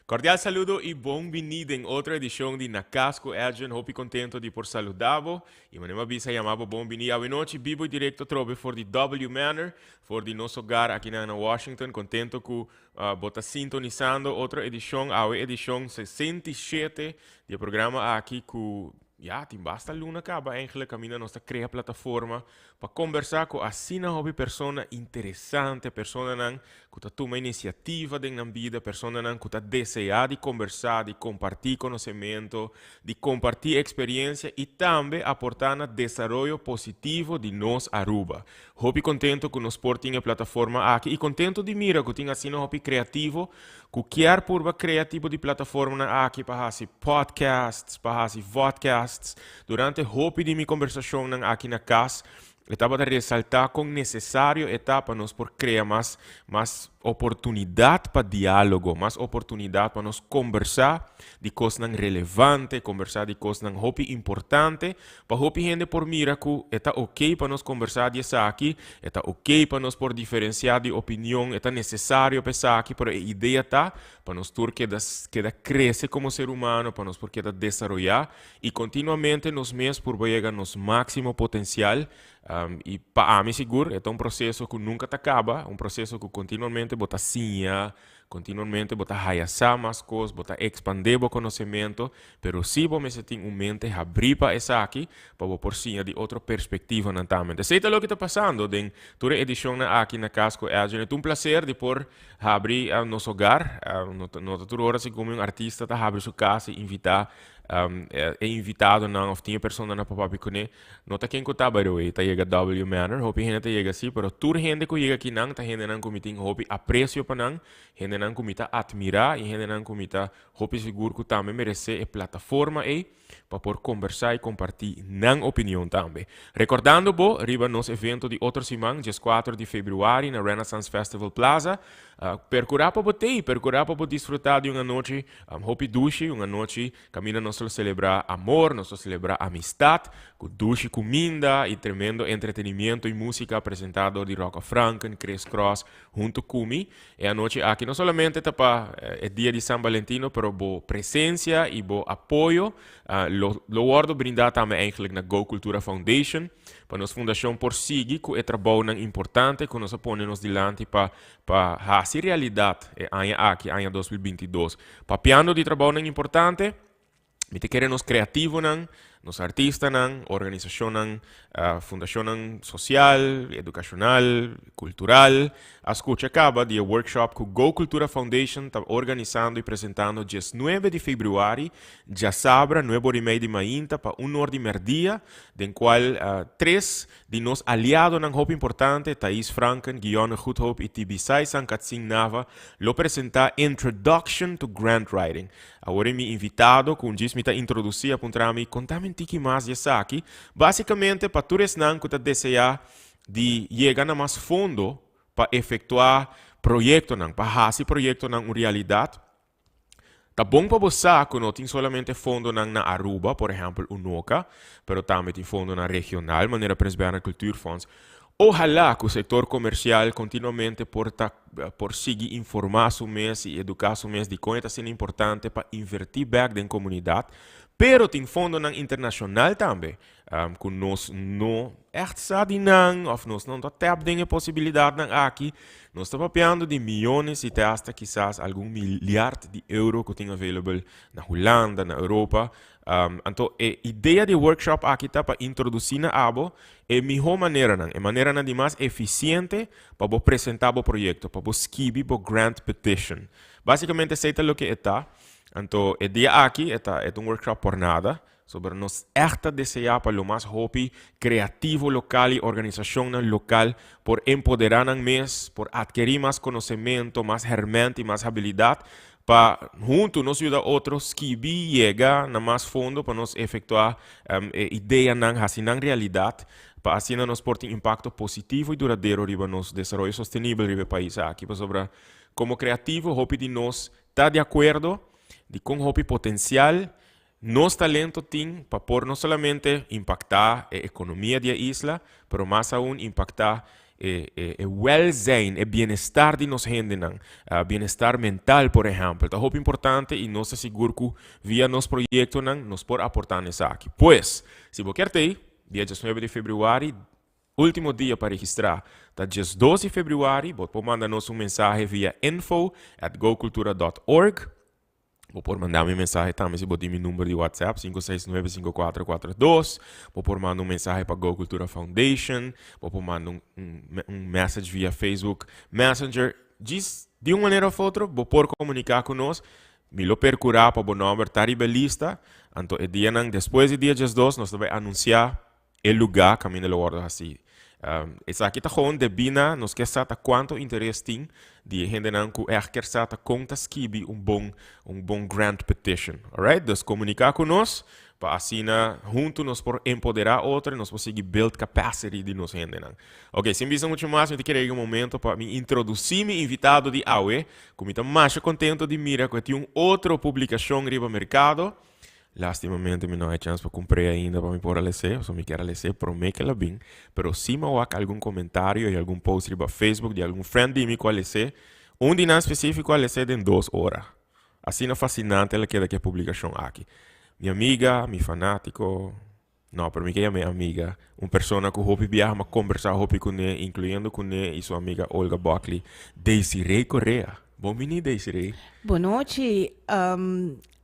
Cordial saludo y bon bini den otro edicion di Na Cas cu Edjean. Hopi contento di por saluda bo y manera mi a bisa yama bo bon bini awenochi bibo y directo trobe for di W Manor, for di nos hogar aki na Washington. Contento cu bo ta sintonisando otro edicion, awe edicion 67 di e programa aki cu ya tin basta luna caba eigenlijk caminda nos ta crea plataforma pa combersa cu asina hopi persona interesante, personanan cu ta tuma iniciativa den nan bida, personanan cu ta desea di combersa, di comparti conocemento, di comparti experiencia y tambe aporta na desaroyo positivo di nos Aruba. Hopi contento cu nos por tin e plataforma aki y contento di mira cu tin asina hopi creativo cu kier purba crea tipo di plataformanan aki pa haci podcasts, pa haci vodcasts. Durante hopi di mi conversacionnan aki na cas, e tabata resalta con necesario e ta pa nos por crea mas, mas oportunidad pa dialogo, mas oportunidad pa nos conversa di cosnan relevante, conversa di cosnan hopi importante, pa hopi hende por mira cu e ta ok pa nos conversa di esaki, e ta ok pa nos por diferencia di opinion, e ta necesario pa esaki, pero e idea ta pa nos tur keda, keda crece como ser humano, pa nos por keda desaroya y continuamente nos mes por yega nos maximo potencial. Y pa ami sigur, e ta un proceso cu nunca ta caba, un proceso cu continuamente bo ta siña, continuamente bo ta haya sa mas cos, bo ta expande bo conocemento, pero si bo mester tin un mente habri pa esaki, pa bo por siña di otro perspectivanan tambe. Esey ta loke ta pasando den tur e edicionnan aki na Cas cu Edjean. E ta un placer di por habri nos hogar. No ta tur ora si como un artista ta habri su cas y invita e invitadonan of tin e personanan pa papia cune. No ta ken cu ta, by the way, ta yega W Manor. Hopi hende ta yega si, pero tur hende cu yega akinan ta hendenan cu mi tin hopi aprecio pa nan, hendenan cu mi ta admira y hendenan cu mi ta hopi sigur cu tambe merece e plataforma ey pa por combersa y comparti nan opinion tambe. Recordando bo riba nos evento di otro siman, 14 di februari na Renaissance Festival Plaza. Percura pa bo tey, percura pa bo disfruta di un anochi hopi dushi, un anochi caminda nos lo celebra amor, nos lo celebra amistad, cu dushi cuminda y tremendo entretenimiento y musica presenta door di Rocco Franken, Chris Cross, hunto cu mi. E anochi aki no solamente ta pa e dia di San Valentino, pero bo presencia y bo apoyo lo wordo brinda tambe eigenlijk na Go Cultura Foundation, pa nos fundacion por sigui cu e trabounan importante cu nos a pone nos dilanti pa haci realidad e aña aki, aña 2022. Papiando di trabounan importante, mi ta kere nos creativonan, nos artistanan, organisacionnan, fundacionnan social, educacional, cultural, a scucha caba di e workshop cu Go Cultura Foundation ta organisando y presentando 19 di februari, djasabra, nuebe ora y mei di mainta pa un or di merdia, den cual tres di nos aliadonan hopi importante, Thais Franken, Guillaume Goedhoop y Tibisay Sankatsin Nava, lo presenta Introduction to Grant Writing. Awor mi invitado, cu un djis mi ta introduci, a puntra mi, "Contame un tiki mas di esaki." Basicamente, pa tur esnan cu ta desea di yega na mas fondo pa efectua proyectonan, pa haci proyectonan un realidad, ta bon pa bo sa cu no tin solamente fondonan na Aruba, por ehempel UNOCA, pero tambe tin fondonan regional, manera Prins Bernhard Cultuurfonds. Ojalá cu sector comercial continuamente por ta, por sigui informa su mes y educa su mes di con ta siendo importante pa inverti back den comunidad, pero tin fondonan internacional tambe, cu nos no echt sa di nan, of nos no ta tap den e posibilidadnan aki. Nos ta papiando di miyones y te hasta kisas algun miljard di euro cu tin available na Hulanda, na Europa. Anto, e idea di workshop aki ta pa introduci na abo e miho maneranan, e maneranan di mas eficiente pa bo presenta bo proyecto, pa bo skibi bo grant petition. Basicamente, esey ta loke e ta. Anto, e dia aki, e ta un workshop por nada. Sobre nos echt ta desea pa lo mas hopi creativo local y organisacionnan local por empodera nan mes, por adkeri mas conocemento, mas herment y mas habilidad, pa hunto nos yuda otro skibi yega na mas fondo pa nos efectua e ideanan, haci nan realidad, pa asina nos por tin impacto positivo y duradero riba nos desaroyo sostenibel riba e pais aki. Pasobra como creativo hopi di nos ta di acuerdo di con hopi potencial nos talento tin pa por no solamente impacta e economia di e isla, pero mas aun impacta E e e welzijn, e bienestar di nos hendenan, bienestar mental por ehèmpel, ta hopi importante i nos ta sigur ku via nos proyektonan nos por aportá na esaki. Pues, si bo kier t'ei, dia diesnuebe di febrüari, último dia pa registrá ta diesdos di febrüari, bo por manda nos un mensahe via info at gocultura dot org. Bo por manda mi mensahe tambe si bo tin mi number di WhatsApp, 5695442. Bo por manda un mensahe pa Go Cultura Foundation. Bo por manda un, un, un message via Facebook Messenger. Djis di un manera of otro, bo por comunica cu nos. Mi lo percura pa bo nomber ta riba e lista. Anto e dianan despues di dia 12 nos ta bay anuncia E lugá kaminda lo wòrdu hasí. Esaki ta gewoon debí na nos ke sa ta kuantu interes tin di e hendenan ku ègt kier sa ta kon ta skibi un bon un bon grant petition. Alright, dus komuniká ku nos pa asina huntu nos por empoderá otro i nos por sigui build capacity di nos hendenan. Oke, sin bisa muchu mas mi ta kere yega e momento pa mi introdusí mi invitado di awe ku mi ta masha kontento di mira ku e tin un otro publikashon riba merkado. Lastimamente mi no hay chance pa cumpr'é ainda pa mi por a les'é, pasobra mi kier a les'é promé ke el a bin, pero sí mi a wak algun comentario y algun post riba Facebook di algun friend di mi cu a les'é, un di nan specifico a les'é den dos ora. Asina fascinante el a keda cu e publicacion aki. Mi amiga, mi fanatico, no, pero mi ke yam'é amiga, un persona cu hopi biaha mi a combersa hopi cun'é, incluyendo cun'é y su amiga Olga Buckley, Desiree Correa. Bon bini Desiree. Bon nochi.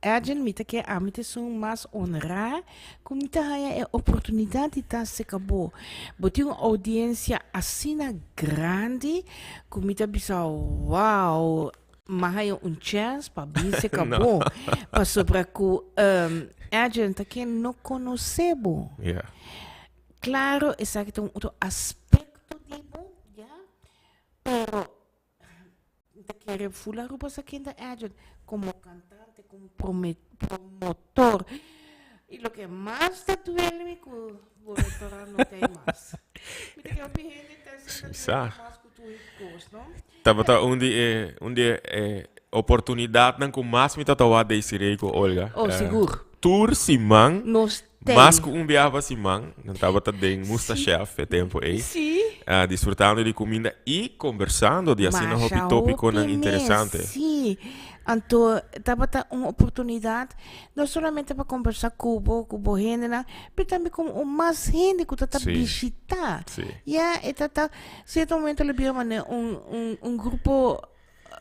Edjean, mi ta ke ami ta esun mas honrá ku mi ta haña e oportunidat di ta serka bo. Bo tin un oudiensia asina grandi ku mi ta bisa, wow, m'a haña un chèns pa bin serka bo. Pasobra ku Edjean ta ke no konosé bo. Klaro esaki ta un otro aspekto di bo, ya, pero Mi ta kere ful Aruba sa ken ta Edjean como cantante, como promotor. Y loke mas ta duele mi cu bo restaurant no ta mas. Mi ta kere hopi hende ta sinta duele mas cu tur e cos, no? Tabata un di e un di e oportunidadnan cu mas mi ta tawa Desiree cu Olga. Oh, sigur. Tur siman. Nos Tei. Mas ku un biaha pa siman, nan tabata den Musta Chef e tempu ei. Sí. Disfrutando di kuminda i kombersando di asina hopi Masha topikonan hopi mes, interesante. sí. Anto tabata un oportunidat no solamente pa kombersá ku bo, ku bo hendenan, pero tambe ku un mas hende ku ta ta Sí. bishitá. Sí. Ya, e ta ta sierto momento lo bira manera un un un grupo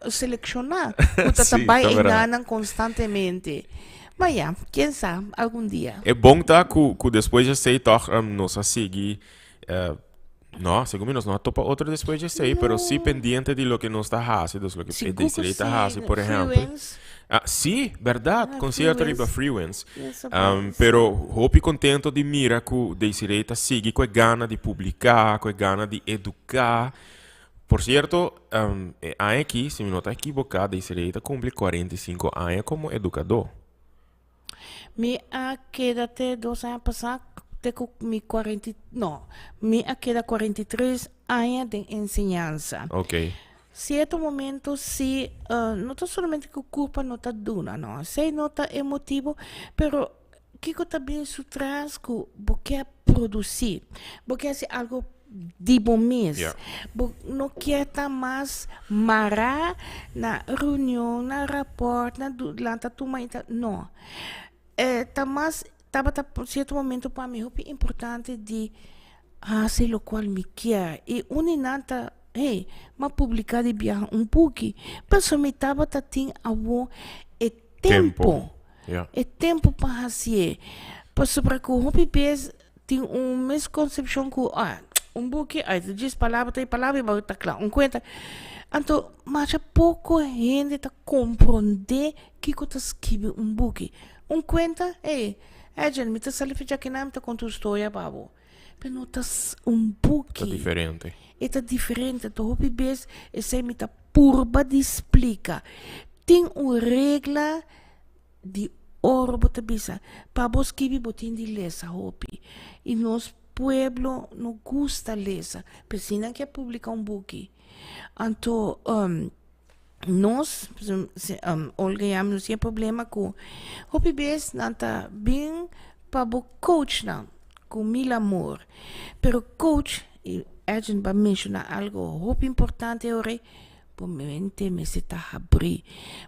selekshoná ku ta ta Sí, bai ta verdad. einan konstantemente. Ma ya, ken sa, algun dia. E bon ta ku ku despues di esei tòg nos a sigui no, segun mi nos no a topa otro despues di esei, pero sí No. pendiente di loke nos ta hasi, dus loke Sigur ku Desiree ta sí, hasi, por ehèmpel. Freewinds. Ah, sí, bèrdat, Ah, konsierto riba Freewinds. Freewinds. Yes, about, sí. Pero hopi kontento di mira ku Desiree ta sigui ku e gana di publiká, ku e gana di eduká. Por cierto, e aña aki, si mi no ta ekiboká, Desiree ta kumpli 45 aña komo edukadó. Mi a keda te dos aña pasá te ku mi kuarenta i, no, mi a keda 43 aña den enseñansa. Ok. Sierto momento si, no ta solamente ku kurpa no ta duna, no, esei no ta e motibu, pero kiko ta bin su tras ku bo ke produsí, bo ke hasi algu di bo mes. Yeah. Bo no kier ta mas mará na reunion, na raport, na du lanta tuma i ta, no. E ta mas, tabata cierto momento pa mi hopi importante di hasi locual mi kier. I un di nan ta, hey, m'a publica di biaha un buki, pasobra mi tabata tin awo e tempo. Tempo. Yeah. E tempo pa hasié. Pasobra ku hopi bes tin un miskonsepshon ku ah, un buki, ai ta djis palabra ta e palabra i ta kla, un kuenta. Anto masha poko hende ta komprondé kiko ta skibi un buki. Un kuenta, ey, Edjean, mi ta sali fecha kinan mi ta konta un storia pa bo. Pero no ta un buki. Ta diferente. E ta diferente. Anto hopi bes esei mi ta purba di splika. Tin un regla di oro bo ta bisa, pa bo skibi bo tin di lesa hopi. I nos pueblo no gusta lesa, p'esei nan ke publica un buki. Anto nos, Olga i ami nos tin e problema ku hopi bes nan ta bin pa bo coach nan ku mil amor, pero coach. Edjean bo a menshoná algo hopi importante ora bo mente mester ta habrí.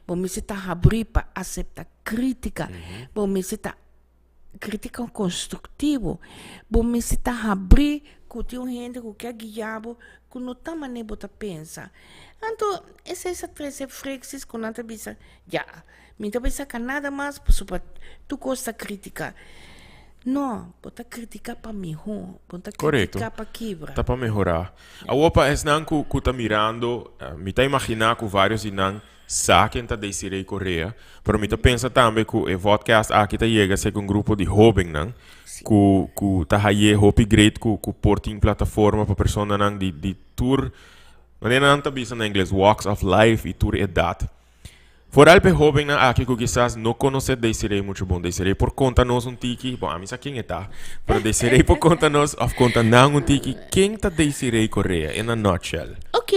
Bo mester ta habrí pa aseptá krítika. Bo mester ta krítika konstruktivo. Bo mester ta habrí ku tin un hende ku ke guia bo ku no ta manera bo ta pensa. Anto esei sa trese friksis ku nan ta bisa ya mi ta bai saka nada mas pasobra tur kos ta krítika. No, bo ta krítika pa mihó, bo ta krítika pa kibra. Ta pa mehorá. Awor pa esnan ku ku ta mirando, mi ta imaginá ku vários di nan sa ken ta Desiree Correa, pero mi ta pensa tambe ku e vodcast aki ta yega serka un grupo di hóbennan ku ku ta haye hopi great ku ku por tin plataforma pa personanan di di tur manera nan ta bisa na ingles walks of life i tur edat. Foral p'e hóbennan aki ku kisas no konosé Desiree muchu bon. Desiree por konta nos un tiki, bon ami sa ken e ta, pero Desiree por konta nos òf konta nan un tiki ken ta Desiree Correa in a nutshell. Ok,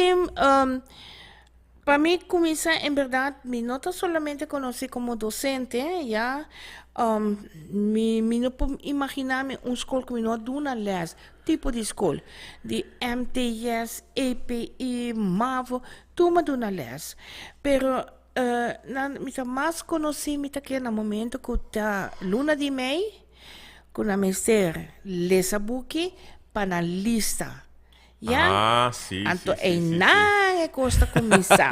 pa mi kuminsá en bèrdat mi no ta solamente konosí komo dosente, ya, mi mi no por imaginá mi un skol ku mi no a duna lès, tipo di skol, di MTS, EPI, mavo, Tur mi a duna les, pero nan mi ta mas konosí mi ta kere na momento ku ta luna di mei ku nan mester lesa buki pa nan lista ya. Ah, sí, Anto sí, sí, sí, sí. einan e kos ta kuminsá.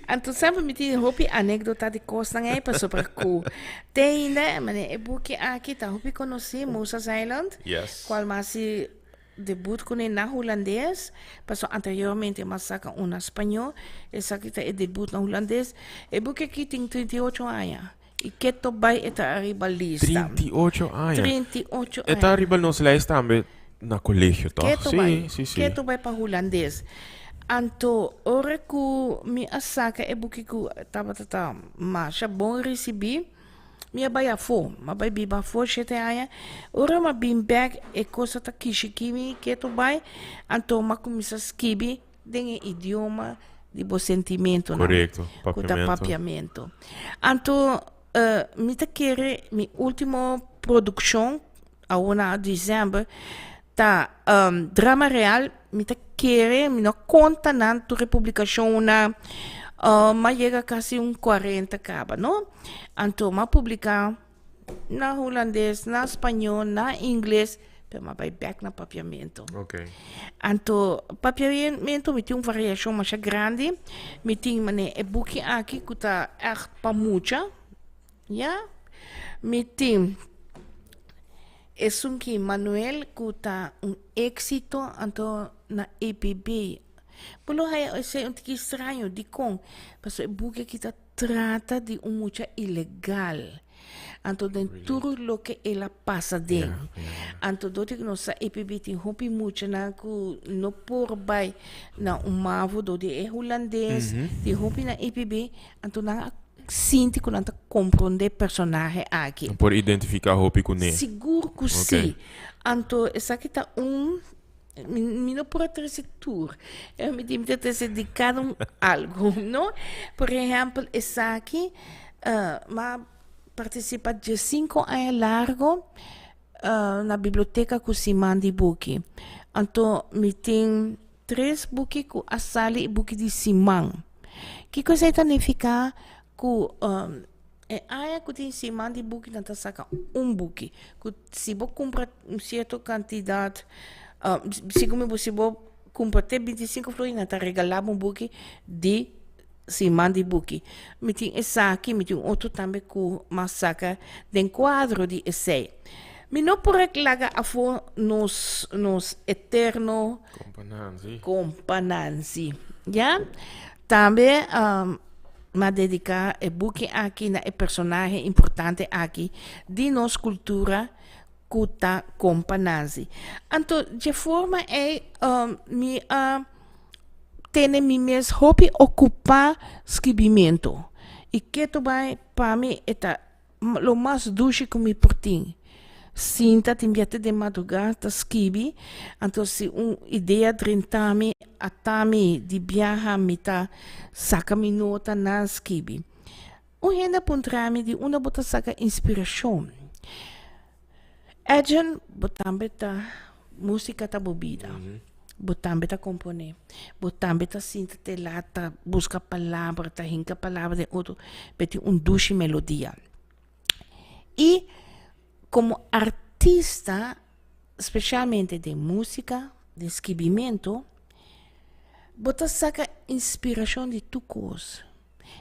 Anto semper mi tin hopi anekdota di kosnan ei pasobra ku te ainda manera e buki aki ta hopi konosí, Mozart's Island, kual mi a hasi Debut kuné na hulandes, pasobra anteriormente m'a saka un na spañó, esaki ta e debut na hulandes. E buki aki tin 38 aña i keto bai e ta ariba lista. 38 aña? 38 E ta aña. ariba nos lijst tambe na colegio, toch? Keto Sí, bai, sí, sí. keto bai pa hulandes. Anto ora ku mi a saka e buki ku tabata ta masha bon risibí, Mi a bai afó, mi a bai biba afó shete aña. Ora mi a bin bèk e kos a ta kishikí mi ketu bai, anto mi a kuminsá skibi den e idioma di bo sentimentunan. Korekto, Ku ta papiamentu. papiamentu. Anto mi ta kere mi último produkshon, awor na desèmber, ta Drama Real, mi ta kere, mi no konta nan tur e publikashonnan, m'a yega kasi un kuarenta kaba, no? Anto m'a publiká na hulandes, na spañó, na ingles, pero m'a bai bèk na papiamentu. Anto papiamentu mi tin un variashon masha grandi, mi tin manera e buki aki ku ta ègt pa mucha, ya, mi tin. Esun ki Manuel ku ta un éksito anto na EPB. Bo lo haya esei un tiki straño, dikon? Pasobra e buki aki ta trata di un mucha ilegal. Anto den tur loke el a pasa den. Anto dor di ku nos sa EPB tin hopi muchanan ku no por bai na un mavo dor di e hulandes, tin hopi na EPB, anto nan a Sinti ku nan ta komprondé personahe aki. Nan por identifiká hopi kuné. Sigur ku sí. Anto esaki ta un, mi no por a trese tur. Mi tin ta trese di kada un algu, no? Por ehèmpel esaki m'a partisipá diesinko aña largu na biblioteka ku siman di buki. Anto mi tin tres buki ku a sali e buki di siman. Kiko esei ta nifiká? Ku e aña ku tin siman di buki nan ta saka un buki. Ku si bo kumpra un sierto kantidat, segun mi si bo kumpra te 25 florin nan ta regalá bo un buki di siman di buki. Mi tin esaki, mi tin un otro tambe ku mi a saka den kuadro di esei. Mi no por a laga afó nos nos eterno Kompa Nanzi. Kompa Nanzi. Ya? Tambe mi a dediká e buki aki na e personahe importante aki di nos kultura ku ta Kompa Nanzi. Anto dje forma ei mi a tene mi mes hopi okupá skibimentu. I ketu bai pa mi e ta Lo mas dushi ku mi por tin. Sinta tin bia te den madrugá ta skibi, anto si un idea drenta mi, ata mi di biaha mi ta saka mi nota nan skibi. Un hende a puntra mi di unda bo ta saka inspirashon. Edjean, bo tambe ta, musika ta bo bida. Bo tambe ta komponé. Bo tambe ta sinta te laat ta buska palabra, ta hinka palabra den otro, pe tin un dushi melodia. I komo artista, spesialmente den músika, den skibimentu, bo ta saka inspirashon di tur kos.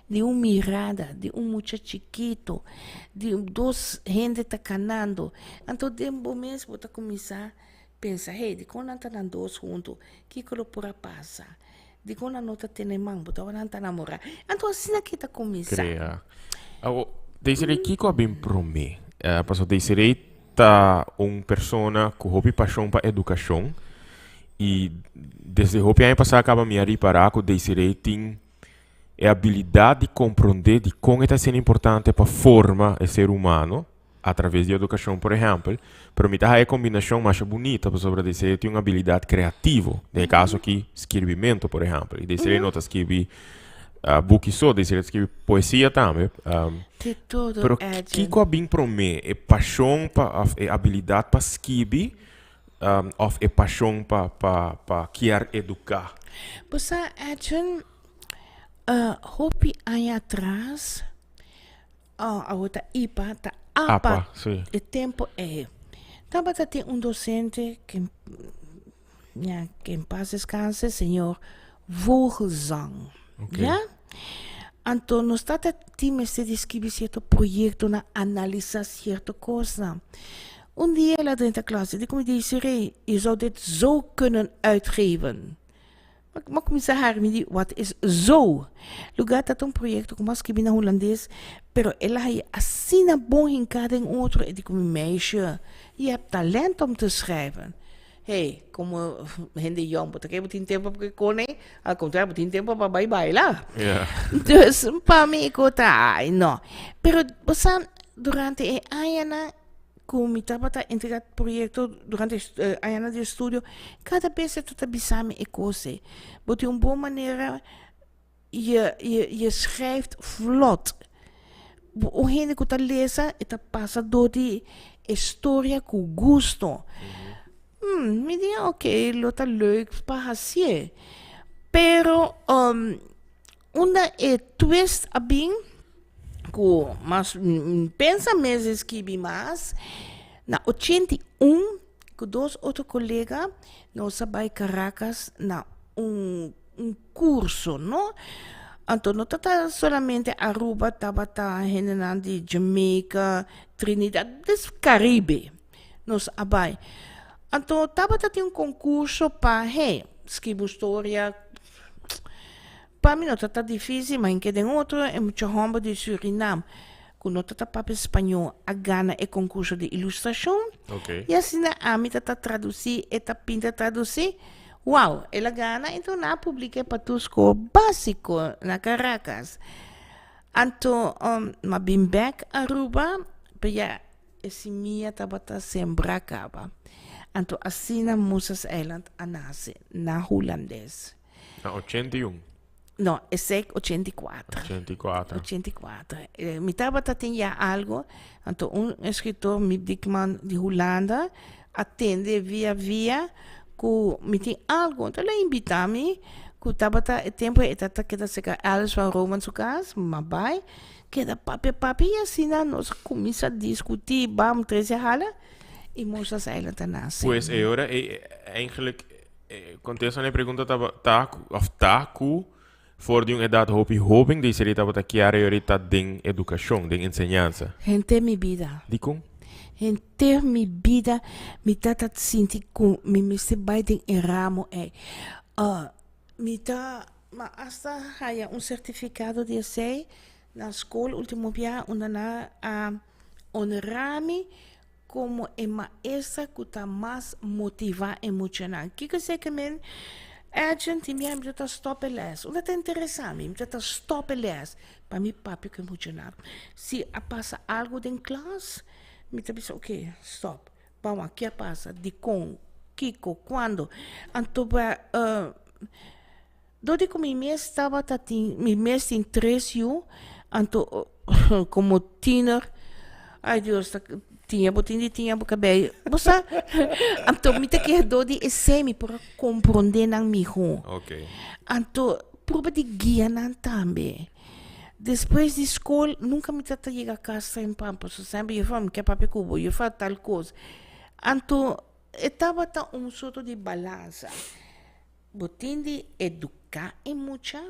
Di un mirada, di un mucha chikito, di dos hende ta kanando. Anto den bo mes bo ta kuminsá pensa, hey, dikon nan ta nan dos huntu? Kiko lo por a pasa? Dikon nan no ta tene man? Bo ta wak nan ta namorá. Anto asina ke ta kuminsá. Krea. Awo, Desiree, kiko a bin promé? Pasobra Desiree ta un persona ku hopi pashon pa edukashon i desde hopi aña pasá kaba mi a ripará ku Desiree tin e abilidat di komprondé dikon e ta asina importante pa forma e ser humano a traves di edukashon por ehèmpel, pero mi ta haña e kombinashon masha bunita pasobra Desiree tin un abilidat kreativo, den e kaso aki skirbimentu por ehèmpel, i Desiree no ta skirbi buki so, Desiree ta skirbi poesia tambe. Di todo, Pero Edjean. kiko a bin promé, e pashon pa òf e abilidat pa skibi òf e pashon pa pa pa kier eduká? Bo sa, Edjean, hopi aña atras Awor ta IPA, ta APA. APA, sí. E tempo ei. Tabata tin un docente que, ya, que en paz descanse, señor Vogelzang. Ok. Ya? Anto nos tata tin mester di skibi cierto proyectonan, analisa cierto cosnan. Un dia el a drenta klas, e di ku mi, Desiree, je zou dit zo kunnen uitgeven. M'a kuminsá hari mi di, wat is zo? Lugá ta ta un proyekto ku m'a skibi na hulandes, pero el a haña asina bon hinká den otro. E di ku mi, meisje, je hebt talent om te schrijven. Hey, komo hende yòn bo ta kere bo tin tempu pa kone? Al kontrario, bo tin tempu pa bai baila. Dus, pa mi ku ta, ai no. Pero bo sa, durante e añanan Ku mi tabata entrega proyekto durante e añanan di estudio, kada bes e ta bisa mi e kos ei. Bo tin un bon manera, je, je, je schrijft vlot. Bo un hende ku ta lesa, e ta pasa dor di e storia ku gusto. Mi di, oké, lo ta leuk pa hasié. Pero unda e twist a bin, ku mas pensa mes di skibi mas, na 81 ku dos otro kolega nos a bai Caracas na un un kurso no, anto no tabata solamente Aruba tabata hendenan di Jamaica, Trinidad, des Caribe nos a bai, anto tabata tin un konkurso pa hey skibi un storia. Pa mi no ta ta difícil, ma hinke den otro e mucha hòmber di Surinam ku no ta ta papia spañó a gana e konkurso di ilustrashon. Okay. I asina ami ta ta tradusí, e ta pinta tradusí. Wow, el a gana, enton nan a publik'é pa tur skol básiko na Caracas. Anto m'a bin bèk Aruba, pero ya e simia tabata sembrá kaba. Anto asina Musas Eiland a nase na hulandes. Na 81. No, esei 84. 84. 84. Eh, mi tabata tin ya algo, anto un escritor, Miep Diekman di Hulanda, a tende via via ku mi tin algo. Anto el a invita mi, ku tabata e tempo e tata keda serka Alice van Roomen su kas, m'a bai, keda papia papia i asina nos a kuminsa diskuti, bam, trese hala, i Mozart's Island a nase. Pues e ora ei eigenlijk Contesta na e pregunta taba ta of ta cu for di un edad hopi hoben Desiree tabata kier e ora ta den educacion, den enseñansa. Henter mi bida. Dicon? Henter mi bida mi tata sinti cu mi mester bay den e ramo ey. Mi ta, ma hasta haya un certificado di esey na school ultimo bia unda nan a honra mi Komo e maestra ku ta mas motivá e muchanan. Kiko esei ke men Edjean tin bia mi ta stòp e lès. Unda ta interesá mi, mi ta stòp e lès pa mi papia ku e muchanan. Si a pasa algu den klas, mi ta bisa oke, stòp, ban wak ke a pasa, dikon, kiko, kuando. Anto ba dor di ku mi mes tabata tin, mi mes tin tres yu, anto komo tiner, ai Dios ta. Tiña bo tin di tiña bo cabei. Bo sa, anto mi ta kere dor di esei mi por a comprende nan miho. Ok. Anto prueba di guia nan tambe. Despues di school nunca mi ta ta yega cas trempan pasobra semper juffrouw mi ke papia cu bo, juffrouw tal cos. Anto e tabata un soto di balansa. Bo tin di educa e mucha,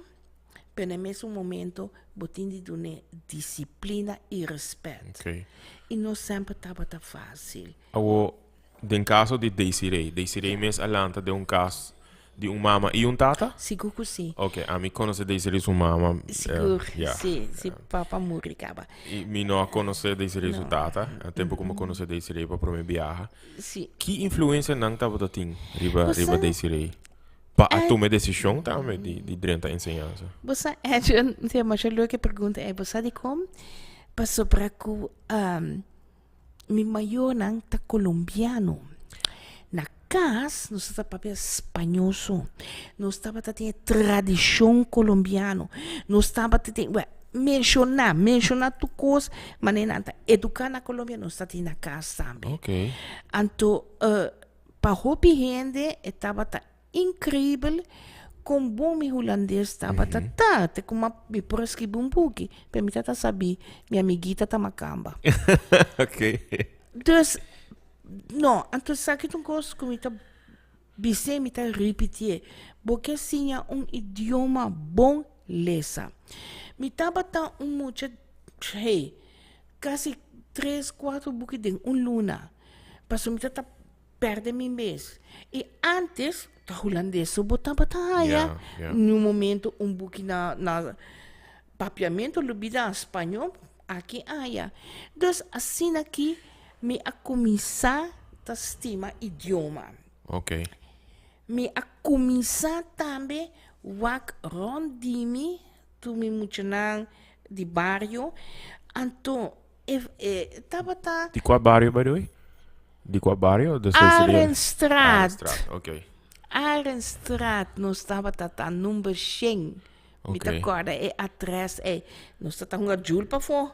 pero na e mesun momento bo tin di dun'é disciplina y respet. Ok. Y no semper tabata facil. Awo, den caso di Desiree, Desiree mes a lanta den un cas di un mama y un tata? Sigur cu si. Ok, ami conoce Desiree su mama. Sigur, si, si papa muri caba. Y mi no a conoce Desiree su tata, a tempo cu mi a conoce Desiree pa prome biaha. Si. Ki influencia nan tabata tin riba Bo sa, riba Desiree pa a eh, tuma e decision tambe di di drenta enseñansa? Bo sa, Edwin, mi ta masha leuke pregunta ei. Bo sa dikon? Pasobra ku um, mi mayornan ta colombiano. Na kas nos ta papia spañó so. Nos tabata tin e tradishon colombiano. Nos tabata tin, wè, Menshoná, menshoná tur kos manera nan ta eduká na Colombia, nos ta tin na kas tambe. Ok. Anto, eh, pa hopi hende e tabata inkreibel kon bon mi hulandes tabata ta. Te ku mi por a skribi un buki, pero mi tata sabí, mi amiguita ta makamba. Ok. Dus, no, anto esaki ta un kos ku mi ta Bis'é mi ta ripitié, bo ke siña un idioma bon lesa. Mi tabata un mucha, hey, kasi tres, kuater buki den un luna, pasobra mi ta ta pèrdè mi mes. I ántes ta hulandes so bo tabata haya, niun momento un buki na na papiamentu lo bida spañó, aki aya. Dus asina aki Mi a kuminsá ta stima idioma. Ok. Mi a kuminsá tambe wak rònt di mi, tur mi muchanan di bario. Anto e e tabata. Di kua bario by the way? Di kua bario? Dus lo seria- Arenstraat. Arenstraat, ok. Arenstraat nos tabata ta number shen. Mi ta Ok. kòrda e adrès ei. Nos ta ta hunga djul pafó.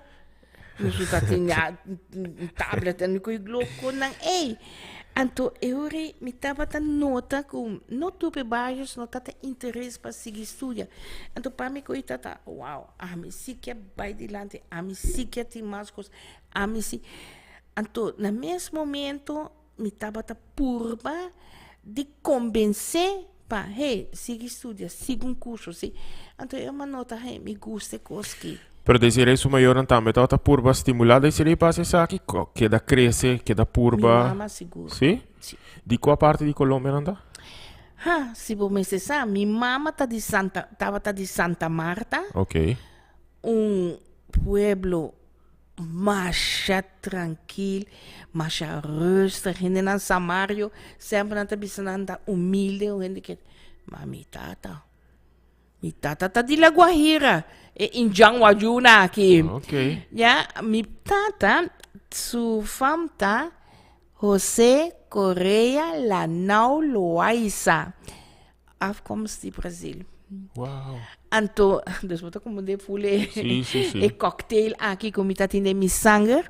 Nos no ta tin ya un tablet en ku lokonan ei. Anto e ora ei mi tabata nota ku no tur e barrios no ta ta interes pa sigui studia. Anto pa mi ku e tata, wow, ami si ke bai dilanti, ami si ke tin mas kos, ami si. Anto na mes momento Mi tabata purba di kombens'é pa, hey, sigui studia, sigui un kurso, si. Anto e a nota, hey, mi gusta e kos ki. Pero Desiree su mayornan tambe tabata purba stimulá Desiree pa hasi esaki? Ko keda krese, keda purba. Mi mama sigur. Sí? Sí. Di kua parti di Colombia nan ta? Ha, si bo mester sa, mi mama ta di Santa, tabata di Santa Marta. Ok. Un pueblo Masha trankil, masha rustig. Hendenan samario semper nan ta bisa nan ta humilde, un hende ke, ma mi tata, mi tata ta di La Guajira, e indjan wajuna aki. Ok. Ya, mi tata, su fam ta Jose Correa Lanau Loaiza. Afkomst di Brazil. Wow. Anto, dus bo ta como de full e, Sí, sí, sí. e cocktail aki ku mi ta tin den mi sanger.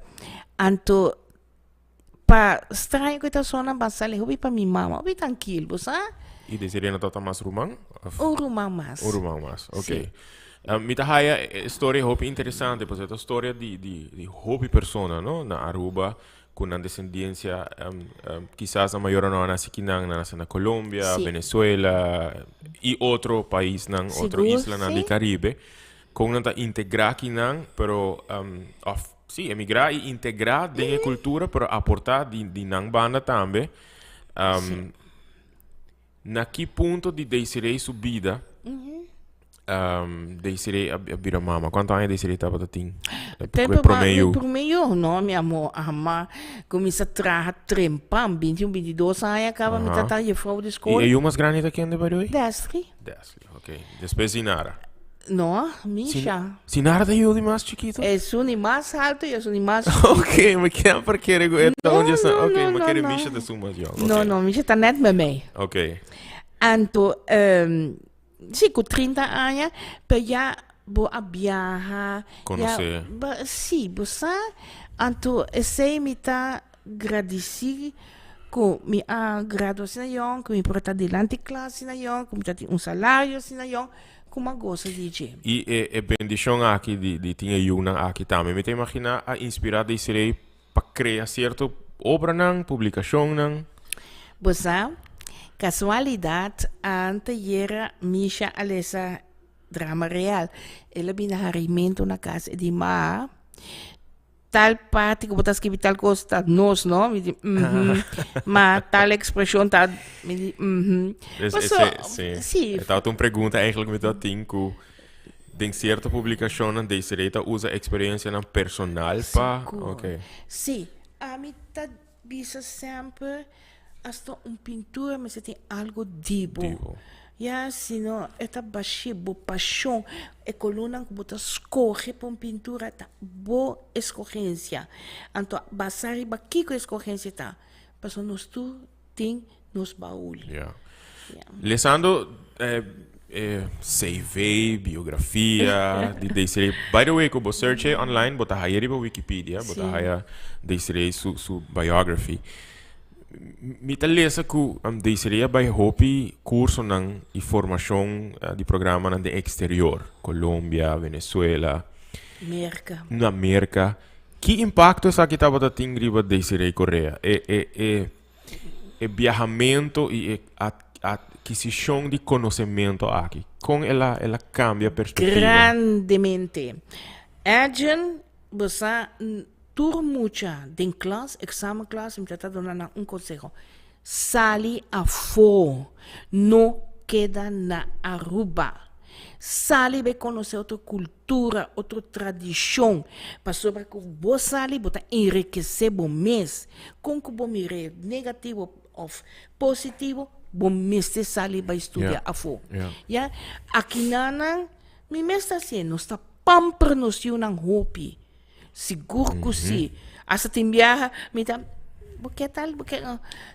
Anto, pa straño ku ta sona, ba sali hopi pa mi mama, hopi trankil, bo sa? I Desiree no tabata mas ruman? Of? Un ruman mas. Un ruman mas, ok. Sí. Mi ta haya e storia hopi interesante, pasobra e ta storia di, di, di hopi persona, no? Na Aruba, ku nan desendiensia kisas nan mayornan no a nase kinan, nan a nase na Colombia, Sí. Venezuela i otro paisnan, otro Sigur, islanan di sí. Caribe. Kon nan ta integrá kinan, pero òf sí, emigrá i integrá den e kultura, pero aportá di di nan banda tambe. Sí. Na ki punto di Desiree su bida Desiree a bira mama? Cuanto aña Desiree tabata tin? Tempo E prome yu. Mi prome yu, no mi amor, ama cuminsa traha trempan, 21, 22 aña caba mi tata juffrouw di school. Y e yu mas grandi ta kende by the way? Desley. Desley, ok. Despues Sinara. No, Misha. Sinara ta yu di mas chikito? Esun di mas halto y esun di mas chikito. Ok, mi kier por kere ku e ta un di esun. No, Ok, no, mi no, kere no. Misha ta esun mas yong. No, no, Misha ta net met mij. Ok. Anto, si, ku 30 aña, pero ya bo a biaha. Konosé. Ya, si, bo sa. Anto esei mi ta gradisí ku mi a gradua asina yòn, ku mi por ta dilanti klas asina yòn, ku mi ta tin un salario asina yòn, ku mi a gosa di dje. I e e bendishon aki di di tin e yunan aki tambe mi ta imaginá a inspirá Desiree pa krea sierto obranan, publikashonnan. Bo sa, kasualidat anteyera Misha a lesa Drama real. El a bini harimento na cas e di ma tal parti cu bo ta scribi tal cos ta nos no mi di mhm ma tal expresion ta mi di mhm Es, Paso, ese, sí. sí. E tabata un pregunta eigenlijk mi ta tin cu den cierto publicacionnan Desiree ta usa experiencianan personal pa Sigur. okay. Sí, ami ta Bisa semper hasta un pintura mester tin algo di bo. Di bo. Ya, si no e ta bashí bo pashon, e kolónan ku bo ta skohe pa un pintura ta bo eskogensia. Anto basá riba kiko e eskogensia ta? Pasobra nos tur tin nos baul. Ya. Lesando e CV, biografia di Desiree. By the way, ku bo search e online, bo ta haya riba Wikipedia, bo ta haya Desiree su su biography. Mi ta lesa ku Desiree a bai hopi kursonan i formashon di programanan den eksterior, Colombia, Venezuela. Merka. Na Merka. Ki impakto esaki tabata tin riba Desiree Correa? E e e E biahamento i e adkisishon di konosementu aki, kon el a el a kambia perspektiva? Grandemente. Edjean, bo sa, tur mucha den klas, eksamenklas, mi ta ta duna nan un konseho, Sali afó, no keda na Aruba. Sali bai konosé otro kultura, otro tradishon, pasobra ku bo sali bo ta enrikesé bo mes. Kon ku bo mir'é negativo òf positivo, bo mester sali bai studia afó. Ya, akinanan mi mes ta hasié, nos ta pamper nos yunan hopi. Sigur ku si. Asta tin biaha mi ta, bo ke tal, bo ke,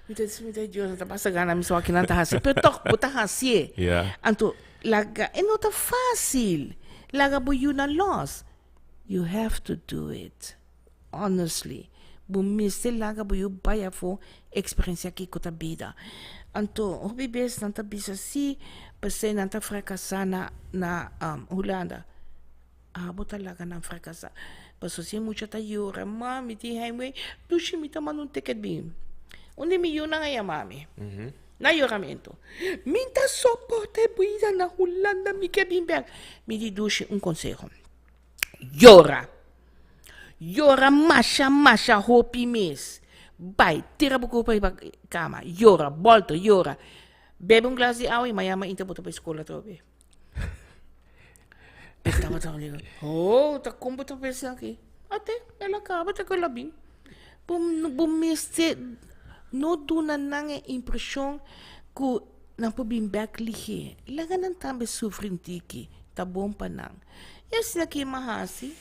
mi ta mi ta Dios no ta pasa gana mi so aki nan ta hasi, pero tòg bo ta hasié. Anto laga, e no ta fásil, laga bo yunan lòs. You have to do it, honestly. Bo mester laga bo yu bai afó eksperensiá kiko ta bida. Anto hopi bes nan ta bisa si, p'esei nan ta frakasá na na Hulanda. Abo ta laga nan frakasá. Paso si e mucha ta yora, Mami, tin heimwee, dushi mi ta manda un ticket bin. Un di mi yunan a yama mi, na yoramentu. Mi ta soporta e bida na Hulanda, mi ke bin bek. Mi di dushi un konseho, Yora! Yora masha masha hopi mes. Bai, tira bo kurpa riba kama, yora, bolto, yora. Bebe un glas di awa i mañana mainta bo ta bai skol atrobe. E tabata digo, oh, ta kon bo ta pensa aki? Ate, el a kaba te ku el a bin. Bo, bo mester no duna nan e impreshon ku nan por bin bèk lihé. Laga nan tambe sufri un tiki, ta bon pa nan. I asina ki mi a hasi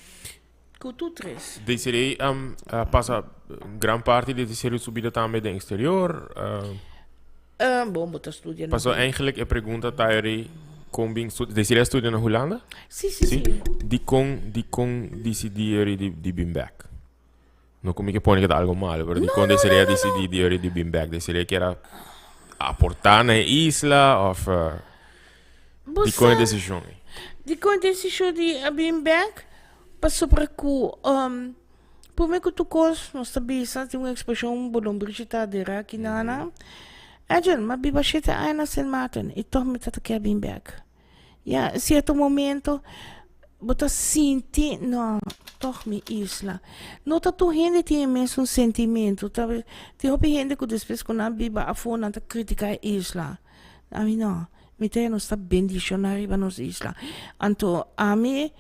ku tur tres. Desiree a pasa gran parti di Desiree su bida tambe den exterior. Bon, bo ta studia na. Paso eigenlijk e pregunta ta eri kon bin stu Desiree a studia na Hulanda? Si, si, si. Dikon dikon disidí eri di di bin bek? No ku mi ke pone ke ta algo malo, pero dikon Desiree a disidí di eri di bin bek? Desiree kier a aportá na e isla òf Bo dikon e sa desishon ei? dikon e desishon di a bin bek? Pasobra ku Prome ku tur kos nos ta bisa tin un ekspreshon bo lombrishi ta adera aki nana. Edjean, m'a biba shete aña na Sint Maarten i tòg mi ta ta kier bin bèk. Ya, sierto momento bo ta sinti, no, tòg mi isla. No ta tur hende tin e mesun sentimentu. Ta tin hopi hende ku despues ku nan biba afó nan ta kritiká e isla. Ami no, mi ta nos ta bendishoná riba nos isla. Anto ami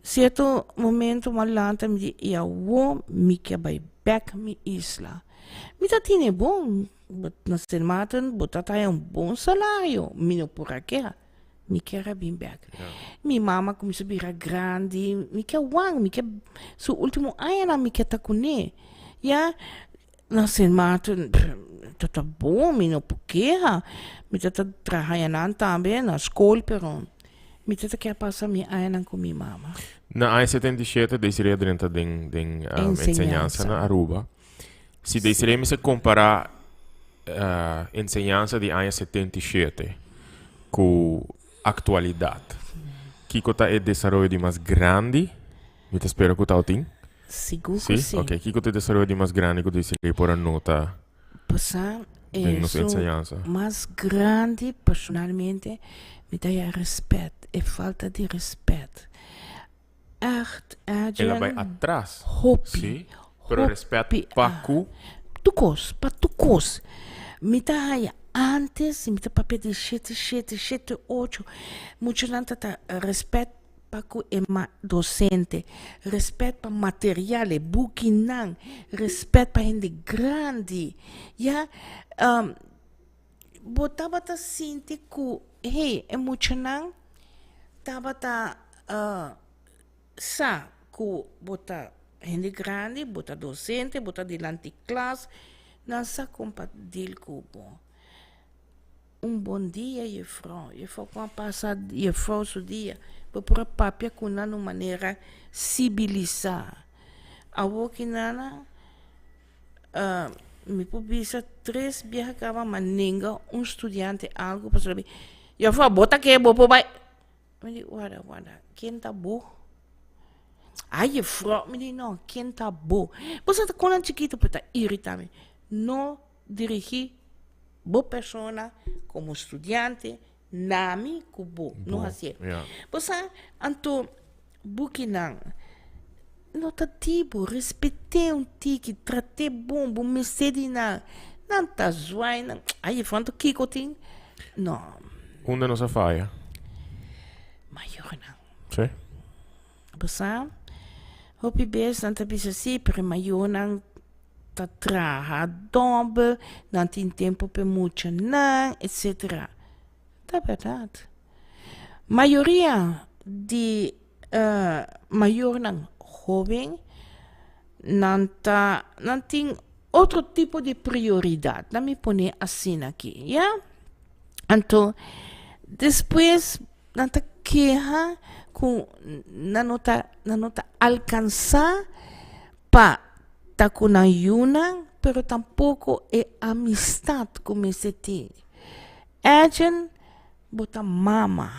Cierto momento m'a lanta mi di y awo mi ke bay bek mi isla. Mi ta tine bon, but na Sint Maarten bo ta haya un bon salario, mi no por a keha. Mi kier a bin bek. Mi mama cuminsa bira grandi, mi ke wang, mi ke su ultimo añanan mi ke ta cune. Ya, na Sint Maarten ta ta bon, mi no por keha. Mi ta ta traha nan tambe na school, pero Mi tata kier pasa mi añanan ku mi mama. Na aña 77 Desiree a drenta den den um, enseñansa na Aruba. Si Desiree mester compara uh, enseñansa di aña 77 cu actualidad, kiko ta e desaroyo di mas grandi? Mi ta spera cu tau tin. Sigur cu si. Ok, kiko ta e desaroyo di mas grandi cu Desiree por a nota Pasa den nos esun enseñansa? mas grandi personalmente mi ta haya respet, e falta di respet. Echt, El a bai Edwin, atras. hopi, Sí, pero respet hopi, pa ah, cu? tur cos, pa tur cos. Mi ta haya antes, mi ta papia di shete shete, shete ocho, muchanan ta ta respet pa ku e docente, respet pa material, e bukinan, respet pa hende grandi, ya. Bo tabata sinti ku, hey, e muchanan tabata sa ku bo ta hende grandi, bo ta docente, bo ta dilanti klas, nan sa kon pa deal ku bo. Un bon dia jefrouw, jefrouw kon a pasa jefrouw su dia, bo por a papia ku nan un manera sibilisá. Awor ki nana mi por bisa tres biaha kaba ma nenga un studiante algu pasobra mi jefrouw bo ta ke bo por bai, mi di warda warda ken ta bo? Ay jefrouw, mi di no ken ta bo? Bo sa ta kon nan chikito pero ta irita mi, no Dirigí bo persona komo studiante na mi ku bo. No hasié. Bo sa, anto bukinan no ta di bo. Respet'é un tiki, trat'é bon, bo mester di nan. Nan ta zwai nan. Ay, e fanto kiko tin? No. Unda nos a faya? Mayornan. Sí. Bo sa, hopi bes nan ta bisa sí, pero e mayornan ta traha dòbel, nan tin tempu pa e muchanan, etsetera. Ta bèrdat. Mayoria di mayornan hóben nan ta, nan tin otro tipo di prioridat, laat mi pone asina aki, ya. Anto despues nan ta keha ku nan no ta, nan no ta alkansá pa ta ku nan yunan, pero tampoko e amistat ku mester tin. Edjean, bo ta mama,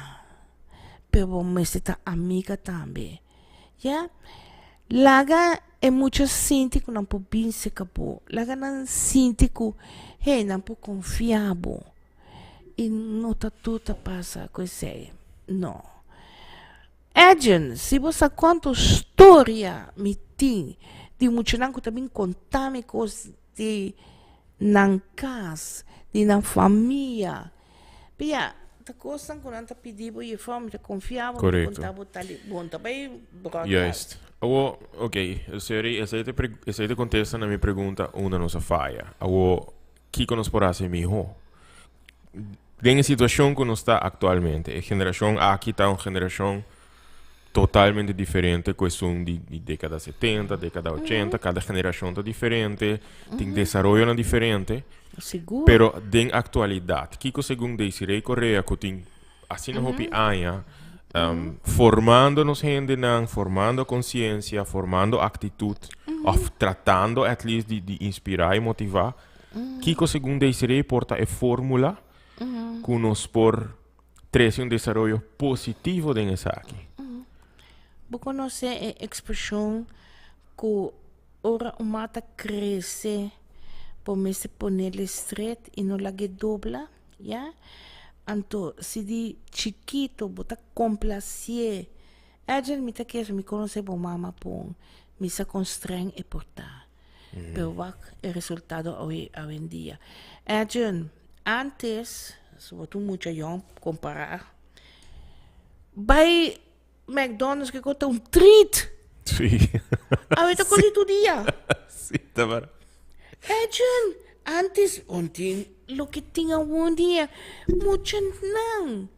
pero bo mester ta amiga tambe, ya. Laga e mucha sinti ku nan por bin serka bo, laga nan sinti ku, hey, nan por konfia bo. I no ta tur ta pasa ku esei, no. Edjean, si bo sa kuantu storia mi tin di muchanan ku ta bin konta mi kos di nan kas, di nan famia. Pia, ta kosnan ku nan ta pidi bo jefrouw, mi ta konfia bo, mi ta konta bo tal i bon ta bai broadcast. Juist. Awo, ok, esei esei ta esei ta kontesta na mi pregunta unda nos a faya. Awo, kiko nos por hasi mihó? Den e situacion cu nos ta actualmente, e generacion aki ta un generacion totalmente diferente cu esun di, di decada 70, decada 80, cada generacion ta diferente, tin desaroyonan diferente. Sigur. Pero den actualidad, kico segun Desiree Correa cu tin asina hopi aña formando nos hendenan, formando conciencia, formando actitud, of tratando at least di, di inspira y motiva, Kiko segun Desiree por ta e fórmula ku nos por trese un desaroyo positivo den esaki? Bo konosé e ekspreshon ku ora un mata krese bo mester ponele stret i no lag'é dobla? Ya. Anto si di chikito bo ta komplasié Edwin mi ta kere mi konosé bo mama pon mi sa kon streng e por ta. Pero wak e resultado awe awendia. Edwin, antes, si bo ta un mucha yòn kompará, bai McDonald's kiko ta un treat. Sí. Awe ta kos di tur dia. Sí, ta berdad. Edwin, antes un tin loke tin awendia, muchanan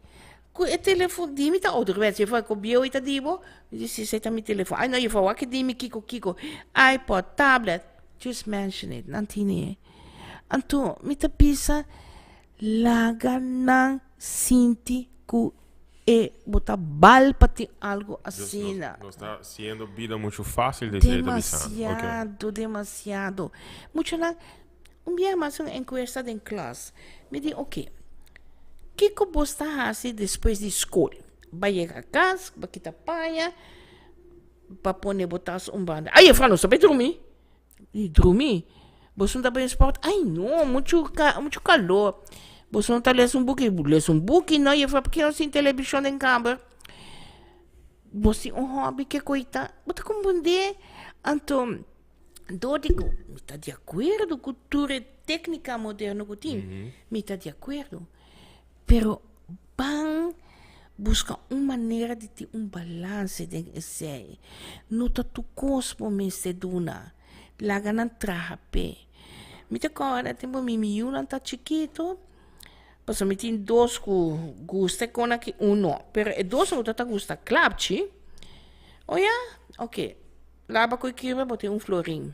Ku e telefon di mi ta ouderwets. Jefrouw ku bieu i ta di bo? Mi di si, esei ta mi telefon. Ai no jefrouw, wak di mi kiko kiko. iPod, tablet, just mention it, nan tini e. Anto mi ta bisa laga nan sinti ku. E bo ta bal pa tin algo asina. Nos ta haciendo bida mucho fácil desde ta bisando. Demasiado, demasiado. Muchanan, un biaha mas un encuesta den klas. Mi di, oké, kiko bos ta hasi despues di skol? Ba yega kas, ba kita paña, ba pone bo tas un banda. Ay, juffrouw, nos ta bai drumi. Di drumi? Boso no ta bai sport? Ay no, muchu ka muchu kalor. Boso no ta lesa un buki? Lesa un buki no, juffrouw, pakie nos tin televishon den kamer? Bo tin un hobby ke koita? Bo ta komprendé? Anto, dor di ku mi ta di akuerdo ku tur e téknika moderno ku tin, mi ta di akuerdo. Pero ban buska un manera di tin un balanse den esei. No ta tur kos bo mester duna. Laga nan traha p'e. Mi ta kòrda tempu mi mi yunan ta chikitu, pasobra mi tin dos ku gusta e kon aki, un no. Pero e dos ku ta gusta klapchi, oya, oke, laba ku e kirba bo tin un florin.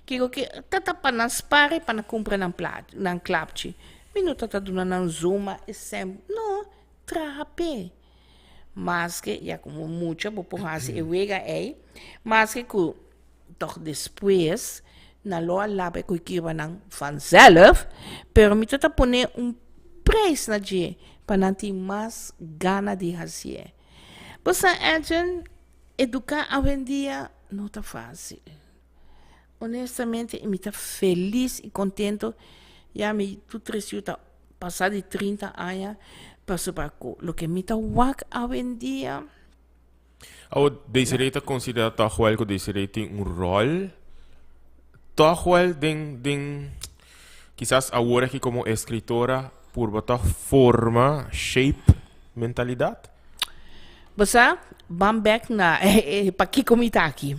Kiko ki ta ta pa nan spar i pa nan kumpra nan plat, nan klapchi. Mi no ta ta duna nan zuma e sèn, no, traha p'e. Maske, ya komo mucha bo por hasi e wega ei, maske ku tòg despues nan lo a laba e kuikirbanan vanzelf, pero mi ta ta pone un prijs na dje pa nan tin mas gana di hasié. Bo sa Edjean, eduká awendia no ta fásil. Honestamente mi ta felis y contento ya mi tur tres yu ta pasa di 30 aña pasobra cu loke mi ta wak awendia. Awo Desiree ta considera toch wel cu Desiree tin un rol toch wel den den kisas awor aki como escritora purba toch forma shape mentalidad? Bo sa, ban bek na pakiko mi ta aki.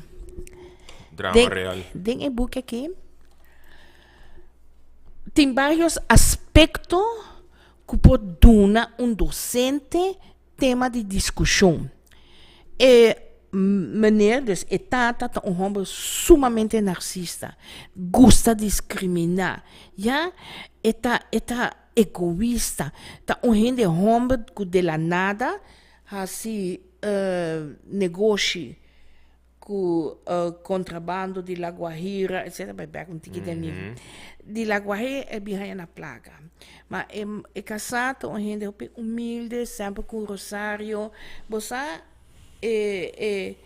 Drama Den, real. den e buki aki tin varios aspekto ku por duna un dosente tema di diskushon. E meneer, dus e tata, ta un hòmber sumamente narsista, gusta diskriminá, ya. E ta, e ta Egoista, ta un hende homber cu de la nada haci negoshi cu contrabando di La Guajira etc. Bai bek un tiki den mi. Di La Guajira e bin haya na placa. Ma e casá ta un hende hopi humilde, semper cu un rosario. Bo sa e e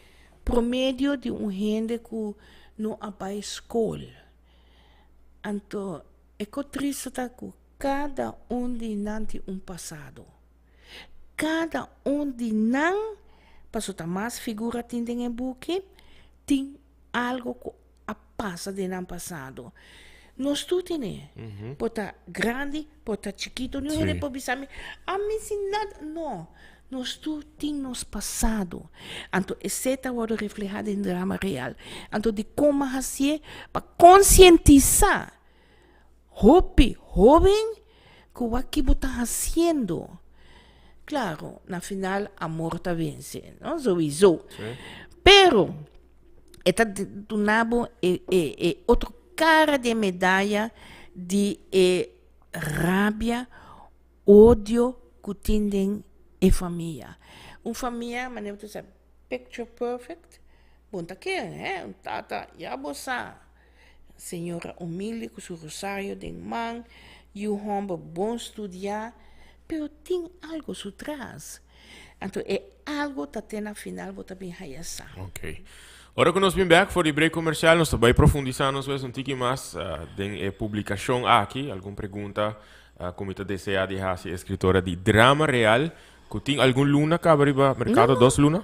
promedio di un hende cu no a bai scol. Anto E ko tristu ta ku kada un di nan tin un pasado. Kada un di nan, pasobra ta mas figura tin den e buki, tin algo ku a pasa den nan pasado. Nos tur tene. Por ta grandi, por ta chikitu. Niun hende por bisa mi, ami sin nada. No, nos tur tin nos pasado. Anto esei ta wòrdu reflehá den drama real. Anto dikon mi a hasié? Pa konsientisá hopi hóben ku wak bo ta hasiendo. Klaro, na final amor ta vense, no? Souiso. Pero e ta duna bo e e e otro kara di e medaya di e rabia Odio ku tin den e famia. Un famia, manera bo ta sa, picture perfect, bon ta kere, hè? Un tata, ya bo sa, señora humilde ku su rosario den man, yu hòmber bon studiá, pero tin algo su tras. Anto e algo ta te na final bo ta bin haya sa. Ok. Ora ku nos bin bek for di break komersial, nos ta bai profundisá nos mes un tiki mas den e publikashon aki. Algun pregunta Ku mi ta deseá di hasi eskritora di drama real ku tin algun luna kaba riba merkado, dos luna?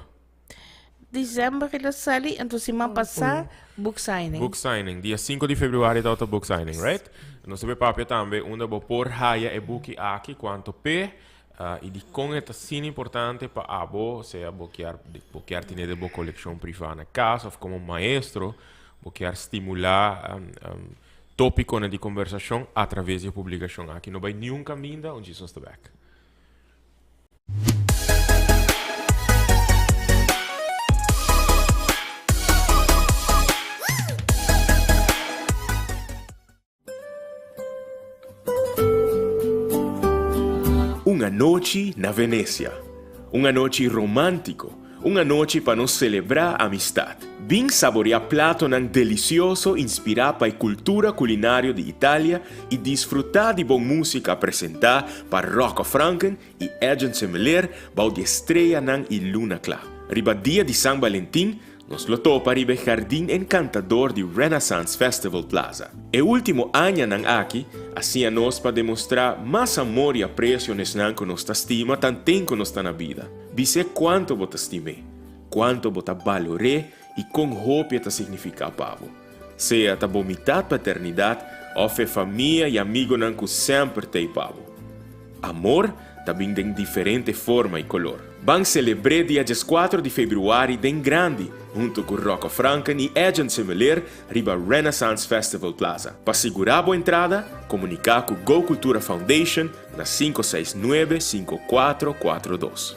December el a sali, anto siman pasá book signing. Book signing, dia sinku di februari tabata book signing, right? Nos ta bay papia tambe unda bo por haya e buki aki, kuantu p'e, i dikon e ta asina importante pa abo, sea bo kier bo kier tene den bo kolekshon privá na kas òf komo maestro bo kier stimulá Tópikonan di kombersashon atraves di e publikashon aki. No bai niun kaminda, un djis nos ta bèk. Un anochi na Venecia. Un anochi romántico, un anochi pa nos selebrá amistad. Bin saboreá platonan delicioso inspirá pa e cultura culinario di Italia y disfrutá di bon música presentá pa Rocco Franken y Edjean Semeleer bou di e streanan y luna cla. Riba dia di San Valentin, Nos lo topa riba e jardin encantador di Renaissance Festival Plaza. E ultimo añanan aki a siña nos pa demostrá mas amor i aprecio n'esnan cu nos ta stima tanten cu nos ta na bida. Bis'é cuanto bo ta stim'é, cuanto bo ta balor'é i con hopi e ta significá pa bo. Sea ta bo mitad pa eternidad of e famia i amigonan cu semper t'ei pa bo. Amor ta bin den diferente forma i kolor. Ban selebr'é dia dieskuater di februari den grandi huntu ku Rocco Franken i Edjean Semeleer riba Renaissance Festival Plaza. Pa sigurá bo entrada, komuniká ku Go Cultura Foundation na 569 5442.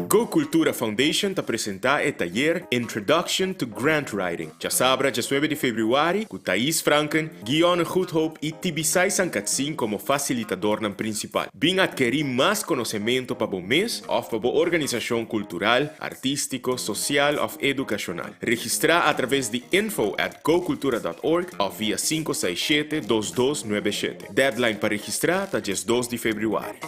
Go Cultura Foundation ta presenta e tayer Introduction to Grant Writing djasabra djesnuebe di februari ku Thais Franken, Guionne Goedhoop i Tibisay Sankatsin komo fasilitadornan prinsipal. Bin atkerí mas konosementu pa bo mes òf pa bo organisashon kultural, artístiko, sosial òf edukashonal. Registrá atraves di info at gocultura dot org òf via 567 2297. Deadline pa registrá ta 12 di februari.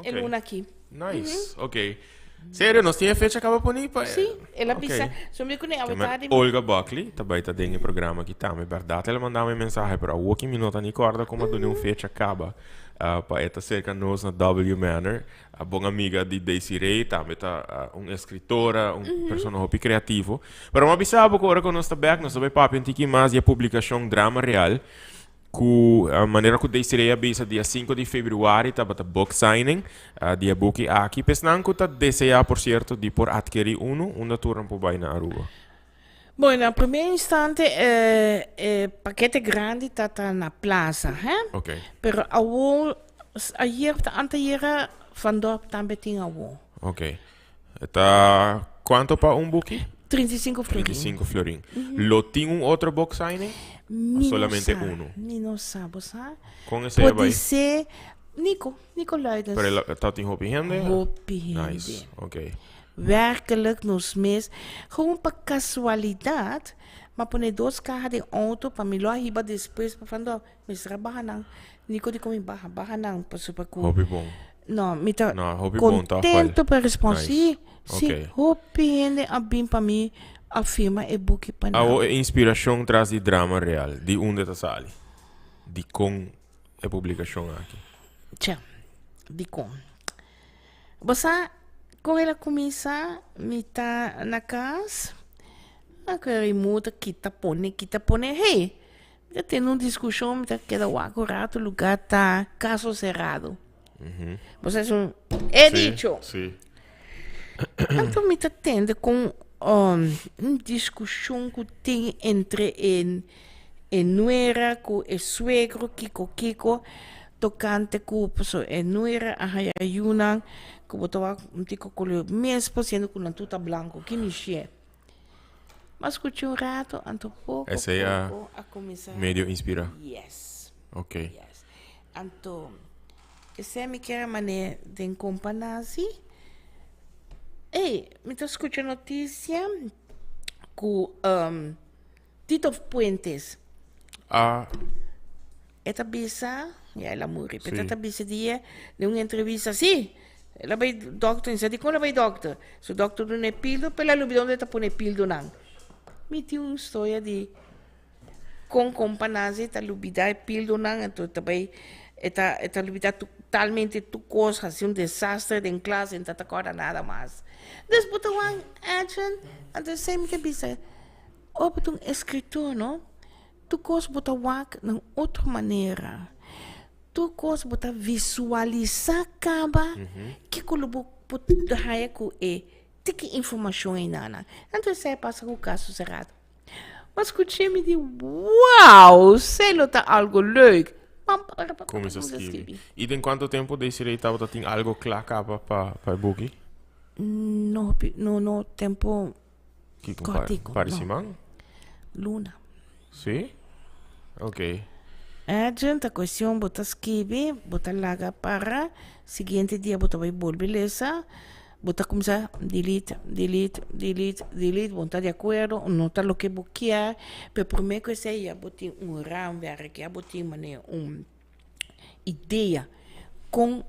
E luna aki. Nice, ok. Serio, nos tin e fecha kaba poni pa... Sí, el a bisa. So mi kune awe tardi. Olga Buckley ta bai ta den e programa aki tambe. Berdad el a manda mi mensahe, pero awo ki mi no ta ni korda como a duna un fecha kaba pa e ta serka nos na W Manor. A bon amiga di Desiree, tambe ta un escritora, un persona hopi creativo. Pero mi a bisa bo ku ora ku nos ta bek, nos ta bai papia un tiki mas di e publicacion Drama Real. Ku manera ku Desiree a bisa dia sinku di februari tabata book signing di e buki aki. Pa esnan ku ta deseá por sierto di por atkerí unu, unda tur nan por bai na Aruba? Bueno, na primer instante e pakete grandi ta ta na plaza, hè? Ok. Pero awor, ayer ta anteayer Van Dorp tambe tin awor. Ok. E ta cuanto pa un buki? 35 florin. 35 florin. Lo tin un otro book signing? Mi O solamente no sa. uno? Mi no sa, bo sa? Con esey a bai? Podisé Nico, Nico Luidens. Pero el a- ta tin hopi hende? Hopi hende. Nice, ok. Werkelijk nos mes, gewoon pa casualidad, m'a pone dos caha den auto pa mi lo a hiba despues pa van dor. Mester a baha nan. Nico di con mi baha, baha nan pasobra cu. Hopi bon. No, mi ta No, hopi bon toch wel. contento pa e respons. Nice. Sí, sí, Ok. hopi hende a bin pa mi a firma e buki pa nan. Awo e inspiracion tras di Drama Real, di unda ta sali? Di con e publicacion aki? Tja, di con. Bo sa con el a cuminsa? Mi ta na cas, a kere muta kita pone, kita pone, hey! Mi ta tene un diskushon, mi ta keda wak un rato, lugar ta caso cerrado. Bo sa esun, he Sí, dicho. sí. Anto mi ta tende kon un diskushon ku tin entre e e nuera ku e suegro kiko kiko tokante ku pasobra e nuera a haya yunan ku bo ta wak un tiko kolor mes por siendo ku nan tur ta blanko ki mishé. M'a skucha un rato anto poko Esei a poko a kuminsá. medio inspirá. Yes. Ok. Yes. Anto esei mi kier a manera den kompa nasi. Ey, mi ta skucha notisia ku Tito Puentes. A. E ta bisa, ya el a muri, pero Sí. e ta bisa dia den un entrevista, sí, el a bai dokter, mi sa dikon el a bai dokter? Su dokter duna e pildo, pero el a lubida unda e ta pone e pildonan. Mi tin un storia di kon kompa Nancy ta lubida e pildonan, anto e ta bai, e ta, e ta lubida totalmente tur kos, hasi un desastre den klas, e no ta ta kòrda nada mas. Dus bo ta wak Edjean, anto esei mi ta bisa, Ora bo ta un eskritor no, tur kos bo ta wak na un otro manera. Tur kos bo ta visualisá kaba kiko lo bo por haya ku e tiki informashon einan. Anto esei a pasa ku Caso Cerrado. M'a skuch'é mi di, wow, esei lo ta algo leuk. Pam, pam, pam, pam, Kuminsá kuminsá skibi. skibi. I den kuantu tempu Desiree tabata tin algo kla kaba pa pa e buki? No, no, no tempu. Kiko Kortico, par di no. siman? Luna. Sí? Ok. Edjean, ta cuestion bo ta skibi, bo ta laga para, siguiente dia bo ta bay bolbe lesa, bo ta cuminsa delete, delete, delete, delete, bo no ta di acuerdo, no ta loke bo kier, pero prome cu esey ya bo tin un raamwerk, ya bo tin manera un idea con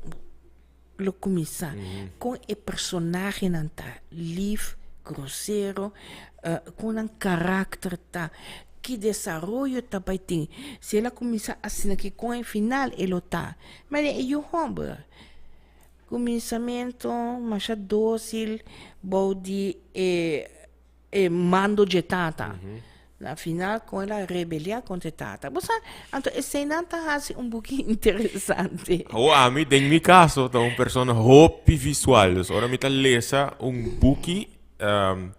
lo kuminsá kon e personahenan ta lif, grosero, kon nan karakter ta, ki desaroyo ta bai tin. Si el a kuminsá asina ki kon e final e lo ta. Mane e yu hòmber, kuminsamentu masha dósil bou di e e mando dje tata. Na final kon el a rebeliá kontra e tata. Bo sa, anto eseinan ta hasi un buki interesante. Ho ami den mi kaso ta un persona hopi visual. Dus ora mi ta lesa un buki, um,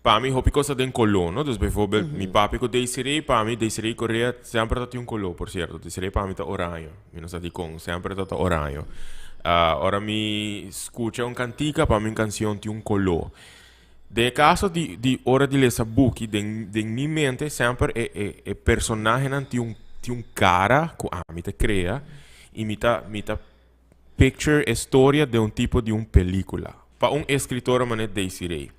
pa mi hopi kos ta den koló, no? Dus bijvoorbeeld mi papi ku Desiree, pa mi Desiree Correa semper ta tin un koló, por cierto. Desiree pa mi ta oraño. Mi no sa dikon, semper ta ta oraño. Ah, ora mi skucha un kantika, pa mi un kansion tin un koló. Den e kaso di di ora di lesa buki, den den mi mente semper e e e personahenan tin un tin un kara ku ami ta krea i mi ta mi ta picture e storia den un tipo di un pelikula. Pa un eskritor manera Desiree.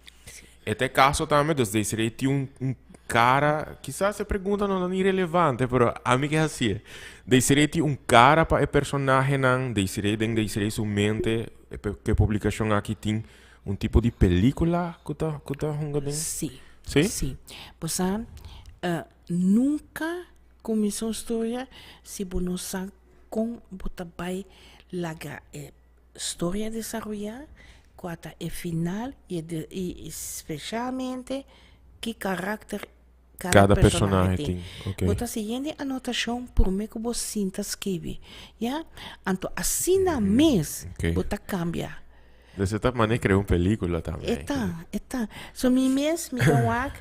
E ta e kaso tambe, dus Desiree tin un un kara, kisas e pregunta no ta ni relevante, pero ami ke hasié. Desiree tin un kara pa e personahenan, Desiree den Desiree su mente, e ke publikashon aki tin un tipo di pelikula ku ta ku ta hunga den? Sí. Sí? Sí. Bo sa, nunka kuminsá un storia si bo no sa kon bo ta bai laga e storia desaroyá, kua ta e final i e i spesialmente ki karakter kada Kada personahe personahe tin. tin, ok. Bo ta hasi yen di anotashon promé ku bo sinta skibi, ya. Anto asina mes Ok. bo ta kambia. Dus e ta manera krea un pelíkula tambe. E ta, e ta. So mi mes mi ta wak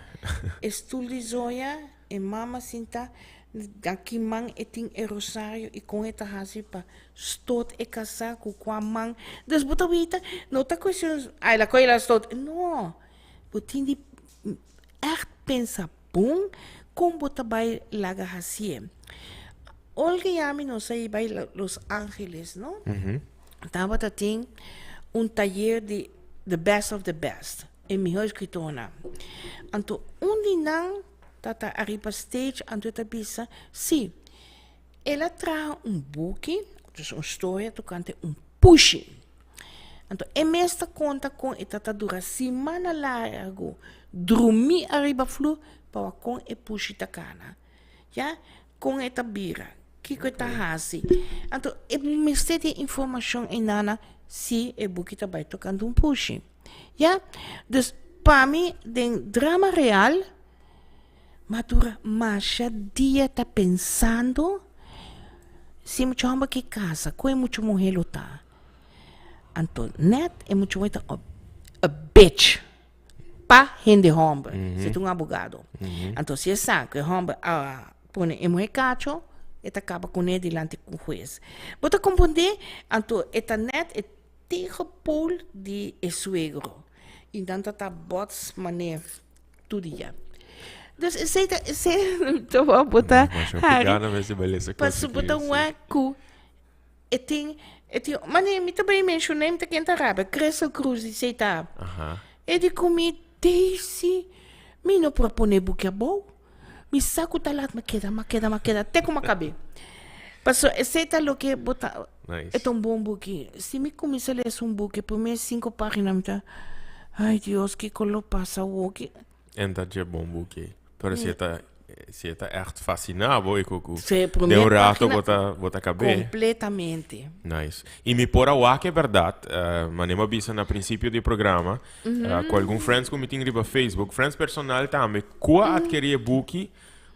e stul di Zoya, e mama sinta, na ki man e tin e rosario i kon e ta hasi pa stot e kasá ku kua man. Dus bo ta wita, no ta kuestion, ay la koe la stot. No, bo tin di ègt pensa bon kon bo ta bai laga hasié. Olga i ami nos a i bai Los Angeles, no? Tabata tin un tayer di the best of the best, e mihó eskritornan. Anto un di nan ta ta ariba stage anto e ta bisa, sí, el a traha un buki, dus un storia tokante un pushi. Anto e mes ta konta kon e ta ta dura simana largu drumí ariba flur pa wak kon e pushi ta kana. Ya, kon e ta bira, kiko e ta hasi. Anto e mester di e informashon einana si e buki ta bai tokante un pushi. Ya, dus pa mi den drama real m'a dura masha dia ta pensando si e mucha homber ke kasa ku e mucha muher lo ta. Anto net e mucha muher ta. a bitch pa hende homber. Si ta un abogado. Anto si e sa ku e homber a pone e muhe kacho, e ta kaba kuné dilanti ku hues. Bo ta komprondé? Anto e ta nèt e tegenpool di e suegro. I nan ta ta bots mané tur dia. Dus esei ta esei ta bo ta hari. Pasobra bo ta wak ku E tin, e tin, mane mi ta bay mencioné, mi ta kenta rabia, Crystal Cruz di Seta. E di ku mi, Daisy, mi no por a pone buki abou. Mi sa ku ta lat, mi keda, mi keda, mi keda, te ku mi a kab'é. Paso esei ta loke bo ta, Nice. e ta un bon buki. Si mi kuminsá lesa un buki, promé sinku página mi ta, ay Dios, kiko lo pasa awor? Ki. En ta dje bon buki. Pero si e ta, si e ta echt fasciná bo, e ku ku Sí, den primer un rato página bo ta, bo ta kab'é. completamente. Nice. I mi por a wak e bèrdat, manera mi a bisa na prinsipio di e programa, ku algun friends ku mi tin riba Facebook, friends personal tambe, ku a atkerí e buki,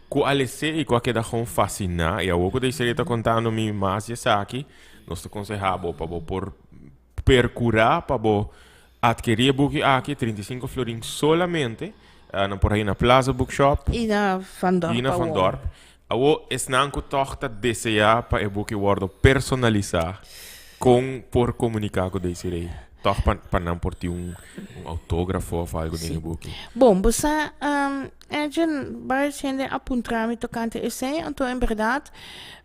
ku a les'é i ku a keda gewoon fasiná. I awor ku Desiree ta kontando mi mas di esaki, nos ta konsehá bo pa bo por Percura pa bo adkeri e buki aki, 35 florin solamente. Nan por haña na Plaza Bookshop. I na Van Dorp I na Van awor. Dorp. Awor esnan cu toch ta desea pa e buki wordo personalisa, con por comunica cu Desiree? Toch pa pa nan por tin un un autografo of algo den e buki. Bon, bo sa, Edjean, varios hende a puntra mi tocante esey, anto en berdad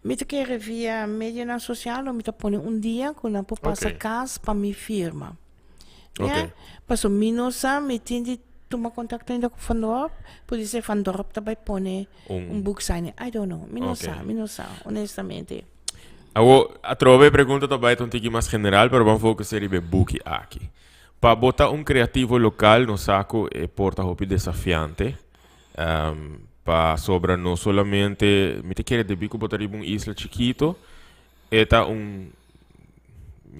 mi ta kere via medionan social lo mi ta pone un dia cu nan por pasa cas pa mi firma. Ya, paso mi no sa, mi tin di tuma contacto ainda cu Van Dorp, podise Van Dorp ta bay pone un book signing, I don't know, mi no sa, mi no sa, honestamente. Awo, atrobe e pregunta ta bay ta un tiki mas general, pero ban focus riba e buki aki. Pa bo ta un creativo local nos sa cu e por ta hopi desafiante, pasobra no solamente, mi ta kere debi cu bo ta riba un isla chikito, e ta un,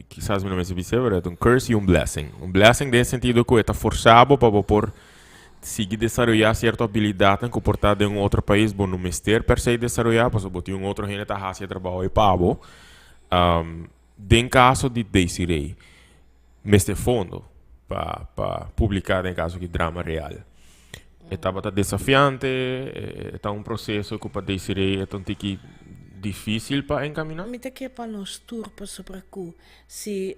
kisas mi no mester bisa pero e ta un curse y un blessing. Un blessing den e sentido cu e ta forsa bo pa bo por sigui desaroya cierto habilidadnan cu por ta den un otro pais bo no mester per se desaroya pasobra bo tin un otro hende ta haci e trabao ey pa bo. Den kaso di Desiree, mester fondo pa pa publiká den kaso di drama real. E tabata desafiante, e ta un proseso ku pa Desiree e ta un tiki difísil pa enkaminá. Mi ta ke pa nos tur pasobra ku si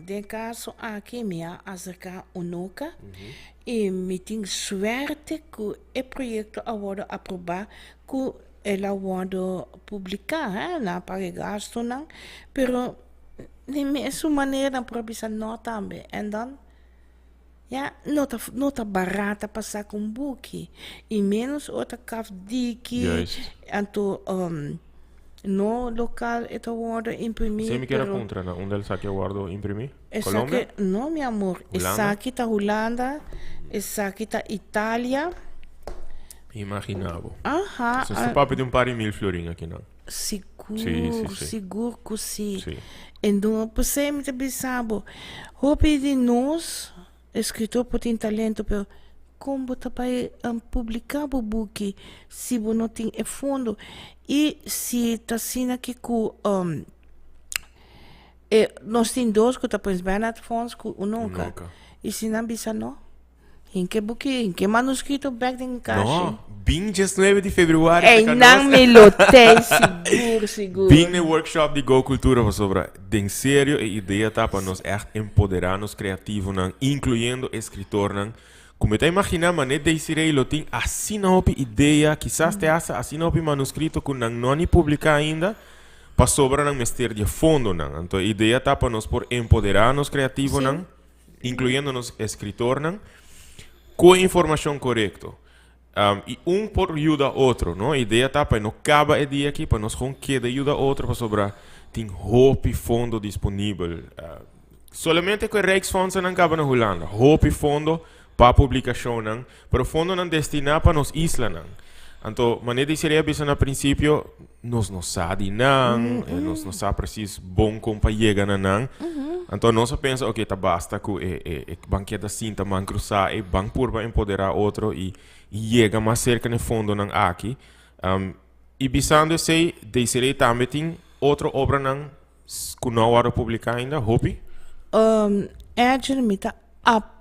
den kaso aki mi a aserká Unoca i mi tin suerte ku e proyekto a wòrdu aprobá ku El a wordo publica, he, nan a paga e gastonan, pero di mesun manera nan por a bisa no tambe. En dan, ya, no ta, no ta barata pa saca un buki, y menos ora ta kaf diki, anto no local e ta wordo imprimi, Esei mi kier a pero puntra, na unda esaki a wordo imprimi? Esaki, Colombia? no mi amor, Hulanda? esaki ta Hulanda, esaki ta Italia. Imagina bo. Aha. So su papia di un par di mil florin aki nan. Sigur, Sí, sí, sí. sigur ku sí. Sí. En dun p'esei mi ta bisa bo, hopi di nos eskritor por tin talento, pero kon bo ta bai publiká bo buki si bo no tin e fondo? I si ta asina ki ku e nos tin dos ku ta Prins Bernhard Fonds ku Unoca. Unoca. I si nan bisa no? Hinke buki, hinke manuskrito bek den kashi. No, bin 19 di februari Ey, te nan kanos. mi lo tei sigur, sigur. Bin n'e workshop di Go Cultura pasobra den serio e idea ta pa nos echt empodera nos creativonan, incluyendo escritornan, cu mi ta imagina mane Desiree lo tin asina hopi idea, kisas te hasta asina hopi manuscrito cu nan no a ni publica ainda, pasobra nan mester di e fondonan. Anto e idea ta pa nos por empodera nos creativonan. Incluyendo nos escritornan, cu e informacion corecto. Y un por yuda otro, no? Idea ta pa e no caba e dia aki, pa nos gewoon keda yuda otro pasobra tin hopi fondo disponibel. Solamente cu e Rijksfondsennan caba na Hulanda, hopi fondo pa publicacionnan, pero fondonan destina pa nos islanan. Anto, manera di Seria a bisa na principio, nos no sa di nan, nos no sa precies bon con pa yega na nan. Anto nos a pensa, ok, ta basta cu e, e, e ban keda sinta man cruza, e ban purba empodera otro y, y yega mas cerca na e fondonan aki. Y bisando esey, Desiree tambe tin otro obranan cu no a wordo publica ainda, hopi? Edjean, mi ta.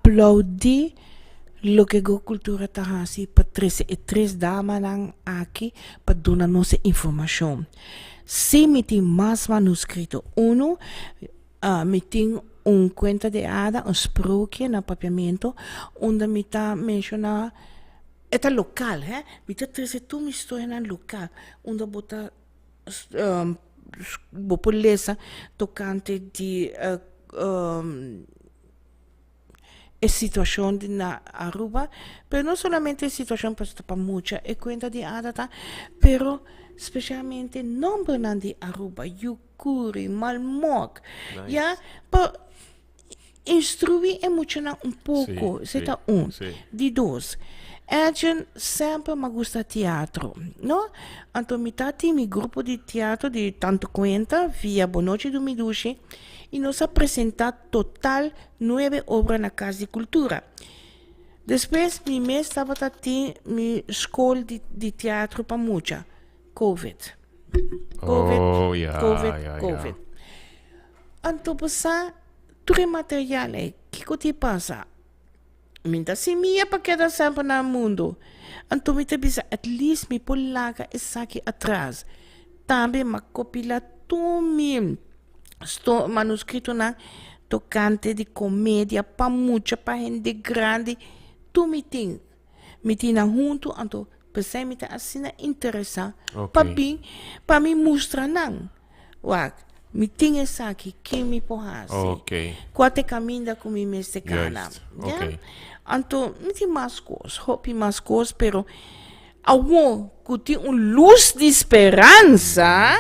aplaudí loke Go Cultura ta hasi pa trese e tres damanan aki pa duna nos e informashon. Sí mi tin mas manuskrito. Unu, mi tin un kuenta di ada, un sprookje na papiamentu, unda mi ta menshoná, e ta lokal hè, mi ta trese tur mi storianan lokal, unda bo ta bo por lesa tokante di e situashon di na Aruba, pero no solamente e situashon pasobra ta pa mucha e kuenta di ada ta, pero spesialmente nombernan di Aruba, Yucuri, Malmok, ya, pa instruí e muchanan un poko, esei ta un. Di dos, Edjean semper m'a gusta teatro, no? Anto mi ta tin mi grupo di teatro di Tanto Cuenta via Bonochi Dumi Dushi i nos a presentá total nuebe obra na Kas di Kultura. Despues mi mes tabata tin mi skol di di teatro pa mucha, Covid. Covid, Oh, ya, Covid, ya, ya. Covid. Anto bo sa tur e material ei, kiko tin pasa? Mi ta simia pa keda semper na mundu. Anto mi ta bisa at least mi por laga esaki atras. Tambe m'a kopila tur mi manuskritonan tokante di komedia pa mucha, pa hende grandi, tur mi tin. Mi tin nan huntu, anto p'esei mi ta asina interesá pa bin pa mi mustra nan. Wak, mi tin esaki, ken mi por hasi? Kua ta e kaminda ku mi mester kana? Ya? Anto, mi tin mas kos, hopi mas kos, pero awor ku tin un lus di speransa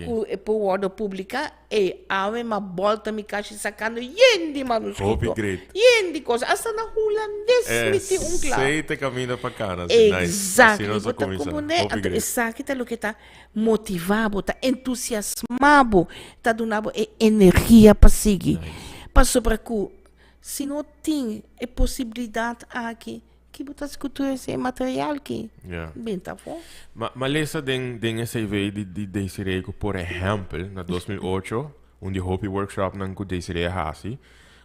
ku e por wòrdu publiká, Ey, awe m'a bolta mi kashi sakando yen di manuskrito. Hopi great. Yen di kos. Asta na hulandes mi tin un kla. Esey ta kaminda pa kana. Si, nice. Exactly. Asina nos Bo a ta kuminsá. komprendé? Hopi Anto great. esaki ta loke ta motivá bo, ta entusiasmá bo, ta duna bo e energia pa sigui. Nice. Pasobra ku si no tin e posibilidat aki, Ki bo ta skutu ese material ki Ja. bin ta afó? Ma, ma lesa den, den e CV di, di Desiree ku por ehèmpel na 2008 un di hopi workshopnan ku Desiree a hasi,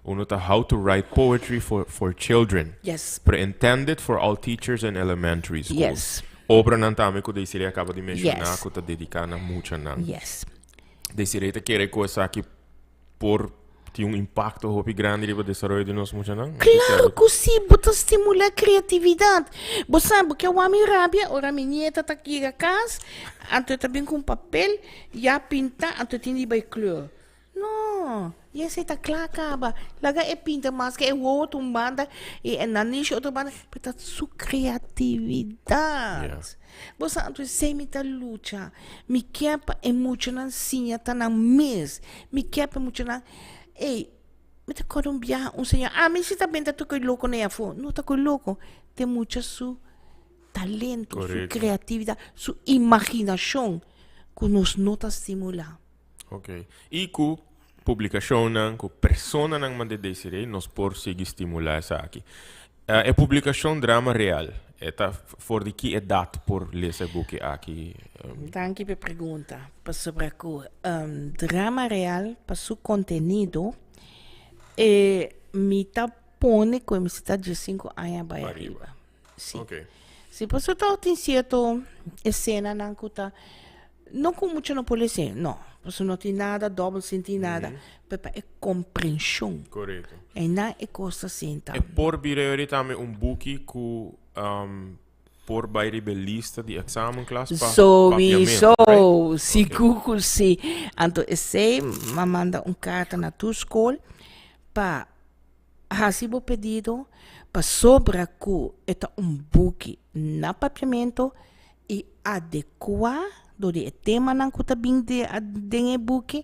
uno ta How to Write Poetry for, for Children. Yes. Pero intended for all teachers in elementary schools. Yes. Obranan tambe ku Desiree a kaba di menshoná Yes. ku ta dediká na muchanan. Yes. Desiree ta kere ku esaki por tin un impacto hopi grandi riba desaroyo di nos muchanan? Claro cu si, bo ta stimula creatividad. Bo sa, bo ke wak mi rabia ora mi nieta ta yega cas, anto e ta bin cu un papel ya pinta, anto e tin di bay kleur. No, y esey ta cla caba. Laga e pinta maske e wowo ta un banda y e nanishi otro banda, pero ta su creatividad. Bo sa anto esei mi ta lucha. Mi kier pa e muchanan siña ta nan mes. Mi kier pa e muchanan, ey, mi ta kòrda un biaha un señor, ami si ta benta tur koe loko na e afó. No ta koe loko, ta e mucha su talento, su kreatividat, su imaginashon ku nos no ta stimulá. Ok. I ku publikashonnan, ku personanan manda Desiree, nos por sigui stimulá esaki. E publikashon Drama Real, e ta for di ki edat por lesa e buki aki? Danki p'e pregunta. Pasobra ku Drama Real pa su kontenido e mi ta pone ku e mester ta diesinku aña bai ariba. Si. Si, pasobra tòg tin sierto esenanan ku ta No ku mucha no por lese, no. Pasobra no tin nada dòbel sinti nada. Pero pa e komprenshon. Korekto. Einan e kos ta sinta. E por bira yori tambe un buki ku por bai riba e lista di eksamenklas pa Sowiso, papiamentu, right? sigur ku si. Anto esei m'a manda un karta na tur skol pa hasi bo pedido pasobra ku e ta un buki na papiamentu i adekuá dor di e temanan ku ta bin den e buki,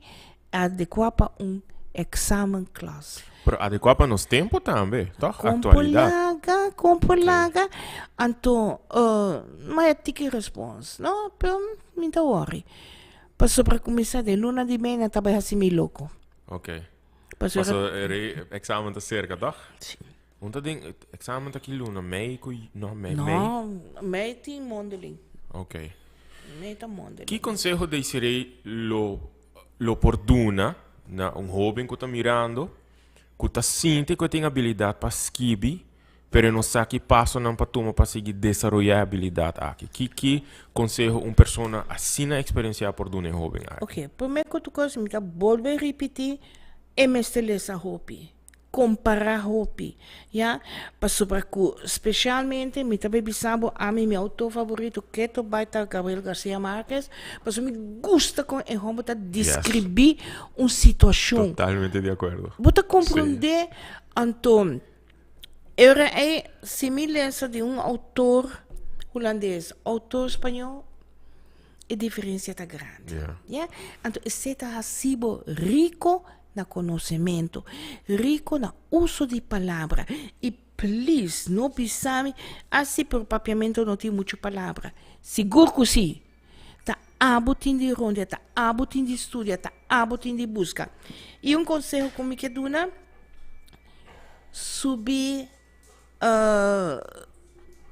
adekuá pa un eksamenklas. Pero adekuá pa nos tempu tambe, tòg? Kon por Aktualidat. laga, kon por laga. Anto, maya tiki respons, no? Pero mi ta wòri. Pasobra kuminsá den luna di mei nan ta bai hasi mi loko. Ok. Pasobra. Paso e eksamen ta serka, tòg? Sí. Un ta den examen ta ki luna? Mei ku no mei mei? No, mei tin mondeling. Ok. Mei ta mondeling. Ki konseho Desiree lo lo por duna na un hoben ku ta mirando ku ta sinti ku e tin abilidat pa skibi, pero e no sa ki pasonan pa tuma pa sigui desaroyá e abilidat aki. Ki ki konseho un persona asina eksperensiá por duna e hóben aki? Ok, promé ku tur kos mi ta bolbe ripití, e mester lesa hopi. Kompará hopi, ya, pasobra ku spesialmente mi ta bay bisa bo ami mi outor favorito keto bay ta Gabriel Garcia Marquez, pasobra mi gusta kon e hòmber ta deskribí un situashon. Totalmente di akuerdo. Bo ta komprondé, anto e ora ei si mi lesa di un outor hulandes, outor spañó, e diferensia ta grandi, ya. Anto esei ta hasi bo riko na konosementu, riko na uso di palabra. I please no bisa mi, ah si pero papiamentu no tin muchu palabra. Sigur ku si! Ta abo tin di rondia, ta abo tin di studia, ta abo tin di buska. I un konseho ku mi ke duna, subi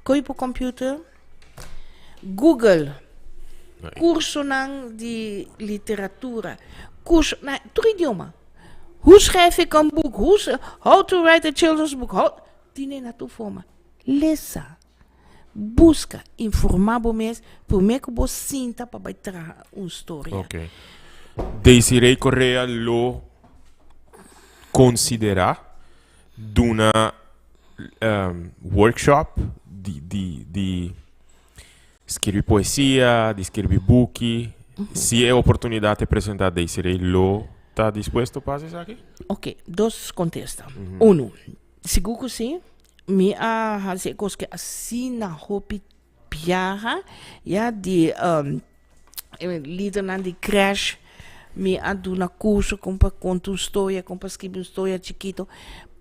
Koe bo computer, Google, cursonan di literatura, curso na tur idioma. Hoe schrijf ik een boek? Hoe, how to write a children's book? How, tine na tur forma. Lesa, busca, informa bo mes prome cu bo sinta pa bay traha un storia. Ok. Desiree Correa lo considera duna workshop di di di skirbi poesia, di skirbi buki. Si e oportunidat e presentá Desiree lo ta dispuesto pa hasi esaki? Ok, dos kontesta. Unu, sigur ku si. Mi a hasi e kos ke asina hopi biaha ya di e lidernan di crèche mi a duna curso con pa conta un storia, con pa scribi un storia chikito,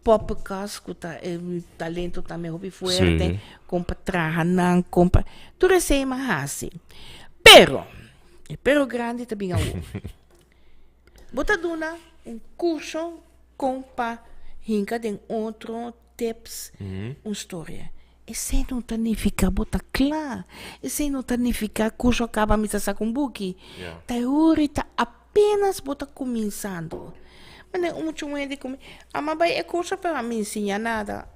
poppenkast cu ta e mi talento tambe hopi fuerte, con pa traha nan, con pa, tur esey mi a haci. Pero, e pero grandi ta bin awor. Bo ta duna un curso con pa hinca den otro tips, un storia. Esei no ta nifiká bo ta kla. Esei no ta nifiká kurso a kaba mi ta saka un buki. Ta e ora ta apenas bo ta kuminsando. Mane un mucha muhé di ku mi, Ama bai e kurso pero a mi nsiña nada.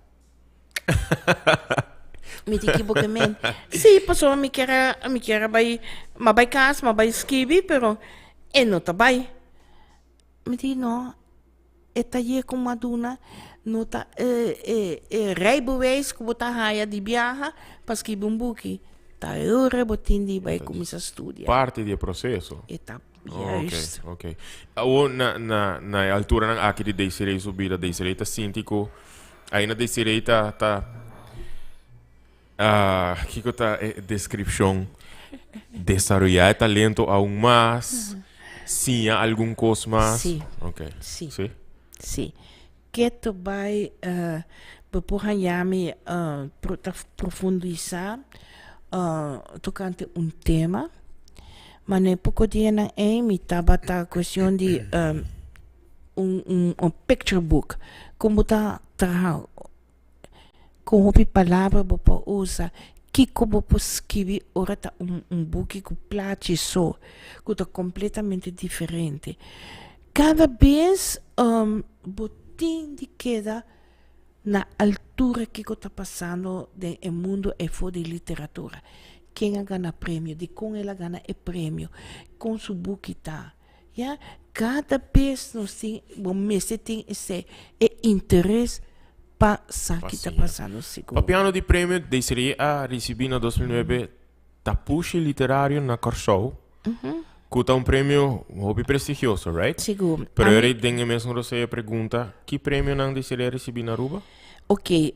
Mi di ki bo ke men? Sí, pasobra mi kier a mi kier a bai, m'a bai kas, m'a bai skibi pero e no ta bai. Mi di no. E tayer ku m'a duna no ta e e rijbewijs ku bo ta haya di biaha pa skibi un buki. Ta e ora bo tin di bai kuminsá studia. Parti di e proseso. E ta juist. Ok, ok. Awor na na na e alturanan aki di Desiree su bida, Desiree ta sinti ku ainda Desiree ta ta kiko ta e deskripshon? Desaroyá e talento aun mas, siña algun kos mas. Sí. Ok. Sí. Sí? Sí. Keto bai bo por haña mi ta profundisá tokante un tema. Ma na e poko dianan ei mi tabata kuestion di un un picture book. Kon bo ta traha Ku hopi palabra bo por usa? Kiko bo por skibi ora ta un un buki ku plachi so, ku ta kompletamente diferente? Kada bes bo tin di keda na altura kiko ta pasando den e mundu efo di literatura. Ken a gana premio? Dikon el a gana e premio? Kon su buki ta? Ya, kada bes nos tin, bo mester tin esei, e interes pa sa ki ta pasando sigur. Papiando di premio, Desiree a risibi na 2009 Tapushi Literario na Kòrsou, ku ta un premio hopi prestigioso, right? Sigur. Pero e den e mesun rosea pregunta, ki premionan Desiree a risibi na Aruba? Ok,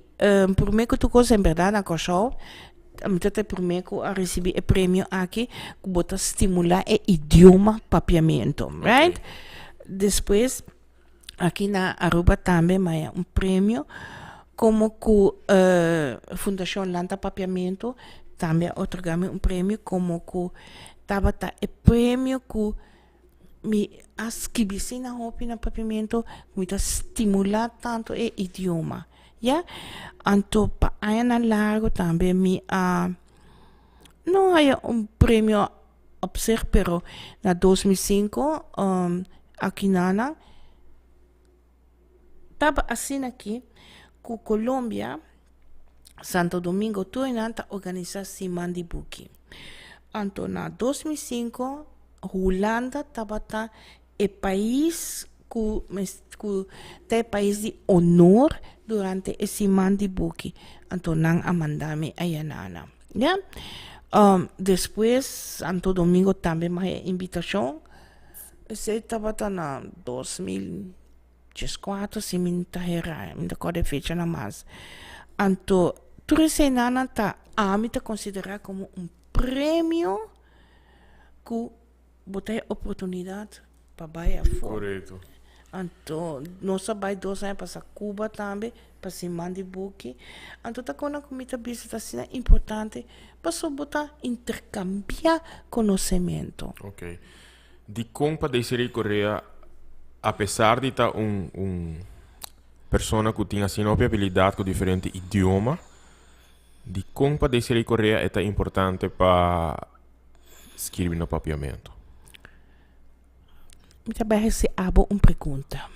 promé ku tur kos en bèrdat na Kòrsou mi ta ta e promé ku a risibí e premio aki ku bo ta stimulá e idioma papiamentu, right? Despues aki na Aruba tambe mi a haña un premio komo ku Fundashon Lanta Papiamentu tambe a otorgá mi un premio komo ku tabata e premio ku Mi a skibi asina hopi na papiamentu, mi ta stimulá tantu e idioma, ya. Anto pa añanan largu tambe mi a no haya un premio op zich, pero na 2005 aki nanan. Taba asina aki ku Colombia, Santo Domingo tur nan ta organisa siman di buki. Anto na 2005 Hulanda tabata e pais ku ku ta e pais di honor durante e siman di buki. Anto nan a manda mi ayanana. Ya. Despues Santo Domingo tambe mi haya invitashon. Esei tabata na 2014 si mi no ta hera, mi no ta kòrda e fechanan mas. Anto tur eseinan ta ami ta konsiderá komo un premio ku bo ta e oportunidat pa bai afó. Korekto. Anto nos a bai dos aña pasá Cuba tambe pa siman di buki. Anto ta kona ku mi ta bisa ta asina importante pasobra bo ta interkambiá konosementu. Ok. Dikon pa Desiree Correa apesar di ta un un persona ku tin asina hopi abilidat ku diferente idioma, dikon pa Desiree Correa e ta importante pa skirbi na papiamentu? Mi ta bai hasi abo un pregunta.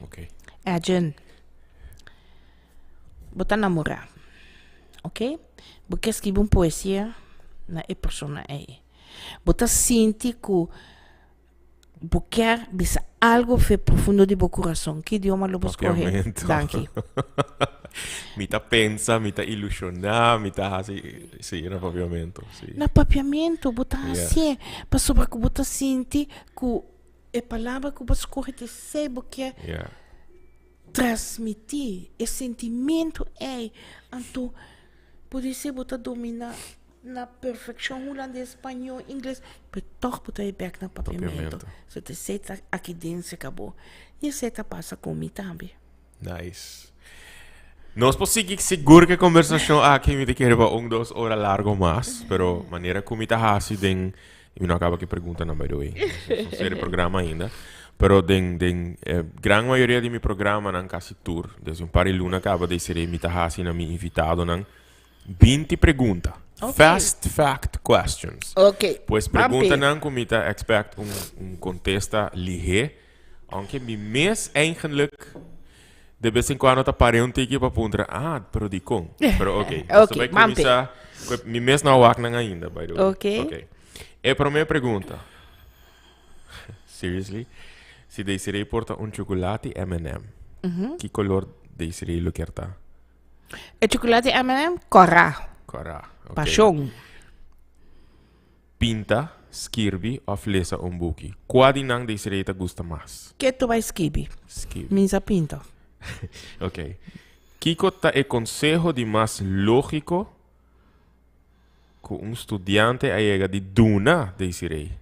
Ok. Edjean, bo ta namorá, ok? Bo ke skibi un poesia na e persona ei. Bo ta sinti ku bo kier bisa algo fe profundo di bo kurason. Ki idioma lo bo skohe? Papiamento. Danki. Mi ta pensa, mi ta ilushoná, mi ta hasi, sí, na papiamento, sí. Na papiamento bo ta Yeah. hasié pasobra ku bo ta sinti ku e palabra ku bo skohe ta esei bo ke Yeah. transmití, e sentimentu ei. Anto podisé bo ta dominá na perfekshon hulandes, spañó, ingles, pero tòg bo ta bai bèk na papiamento. Papiamento. So ta esei ta aki den se kabó. I esei ta pasa ku mi tambe. Nice. Nos por sigui sigur ke konversashon aki mi ta kere pa un dos ora largo mas, pero manera ku mi ta hasi den mi no a kaba ki preguntanan by the way. No seri programa ainda. Pero den den eh, gran mayoria di mi programanan kasi tur, desde un par di luna kaba desiree mi ta hasi na mi invitadonan 20 pregunta. Ok. Fast fact questions. Ok. Pues Pampi. preguntanan ku mi ta expect un un kontesta lihé. Aunke mi mes eigenlijk de bes en cuando ta pare un tiki pa puntra, ah, pero dikon? Pero ok, nos ta Ok, bai mampe. kuminsá ku e- mi mes no a wak nan ainda, by the way. Ok. Ok. E promé pregunta. Seriously? Si Desiree por ta un chocolate M&M, ki color Desiree lo kier ta? E chocolate M&M, kòrá. Kòrá, ok. Pashon. Pinta, skirbi òf lesa un buki. Kua di nan Desiree ta gusta mas? Ke tu bai skibi? Skibi. Mi sa pinta. Ok. Kiko ta e konseho di mas lógiko ku un studiante a yega di duna Desiree?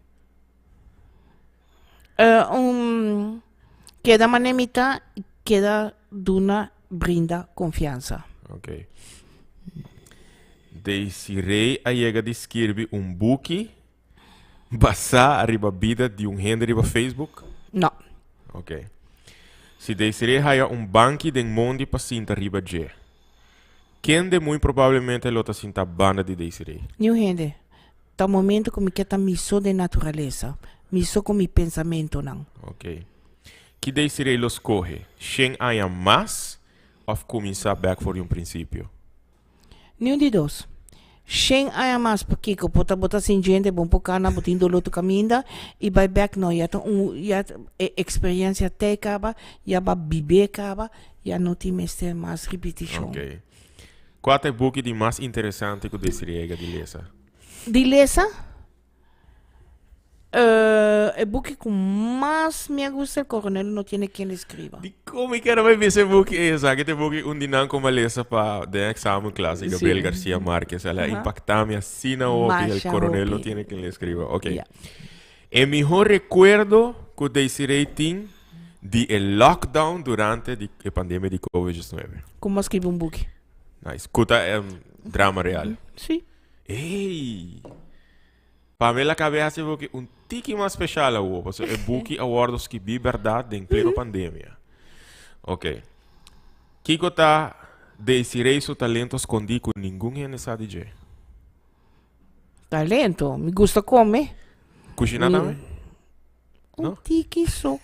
Un keda manera mi ta, keda duna brinda konfiansa. Ok. Desiree a yega di skirbi un buki basá riba bida di un hende riba Facebook? No. Ok. Si Desiree haya un banki den mondi pa sinta riba dje, kende muy probablemente lo ta sinta banda di Desiree? Niun hende. Ta momento ku mi ke ta mi so den naturalesa, mi so ku mi pensamentonan. Ok. Ki Desiree lo skohe, shen aña mas òf kuminsá bèk for di un prinsipio? Niun di dos. Shen aña mas pakiko? Por ta bo ta sin djente, bo por kana, bo tin doló tur kaminda i bai bèk no. Ya ta un ya e eksperensia te kaba, ya bo a bib'é kaba, ya no tin mester mas ripitishon. Ok. Kua ta e buki di mas interesante ku Desiree a yega di lesa? Di lesa, e buki ku mas mi a gusta El coronel no tiene quien le escriba. Di kon mi kere bai bisa e buki ei? Esaki ta e buki un di nan ku mi a lesa pa den examen klas di Gabriel Garcia Marquez. El a impacta mi asina hopi, El coronel no tiene quien le escriba. Ok. E mihó rekuerdo ku Desiree tin di e lockdown durante di e pandemia di Covid 19? Ku mi a skribi un buki. Nice. Ku ta drama real? Si. Ey! Pa mi la cabe haci buki un tiki mas special awo, pasobra e buki a wordo skibi berdad den pleno pandemia. Ok. Kiko ta Desiree su talento scondi cu ningun hende sa di dje? Talento? Mi gusta come. Cushina tambe? Un tiki so.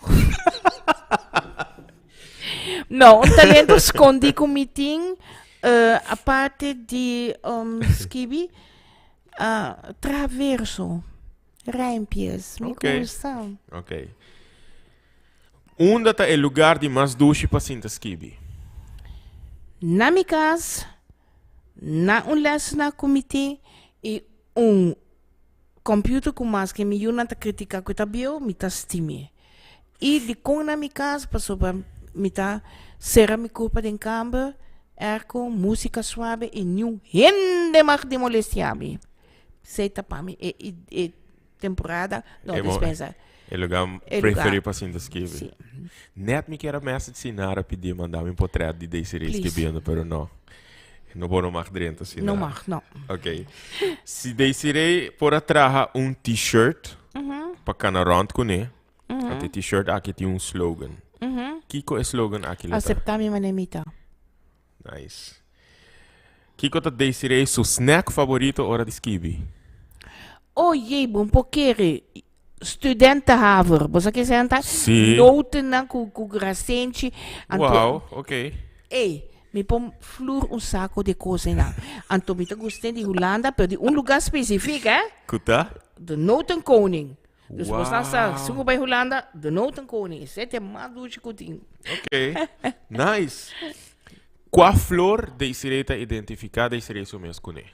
No, un talento scondi cu mi tin, eh, aparte di um, skibi, ah, traha verso, rijmpjes, mi Oké. gusta. Ok. Unda ta e lugar di mas dushi pa sinta skibi? Na mi cas, na un lessenaar cu mi tin y un computer cu maske mi yunan ta critica cu e ta bieu, mi ta stim'e. Y dicon na mi cas? Pasobra mi ta cera mi curpa den camber, airco, musica suave y niun hende mag di molestia mi. Esey ta pa mi e e temporada, no, E mo- despensa. E lugar E lugar. preferi pa sinta skibi. Sí. Net mi kier a message Sinara pidi manda mi un potret di Desiree Please. skibiendo, pero no. No bo no mag drenta Sinara. No mag, no. Ok. Si Desiree por a traha un t-shirt pa cana rond cune, anto e t-shirt aki tin un slogan. Kiko e slogan aki lo ta? Acepta mi manera mi ta. Nice. Kiko ta Desiree su snack favorito ora di skibi? Oh jee, bon por kere. Studentenhaver. Bo sa ke esei ta? Sí. Notennan ku ku grasenchi. Anto, Wow, ok. Ey, mi por flur un saco di cos einan. Anto mi ta gusta di Hulanda, pero di un lugar specifiek, hè? Ku ta? De Notenkoning. Dus bo sa sa, Wow. si bo bai Hulanda, de Notenkoning. Esei ta e mas dushi ku tin. Ok, nice. Kua flor Desiree ta identifiká Desiree su mes kuné?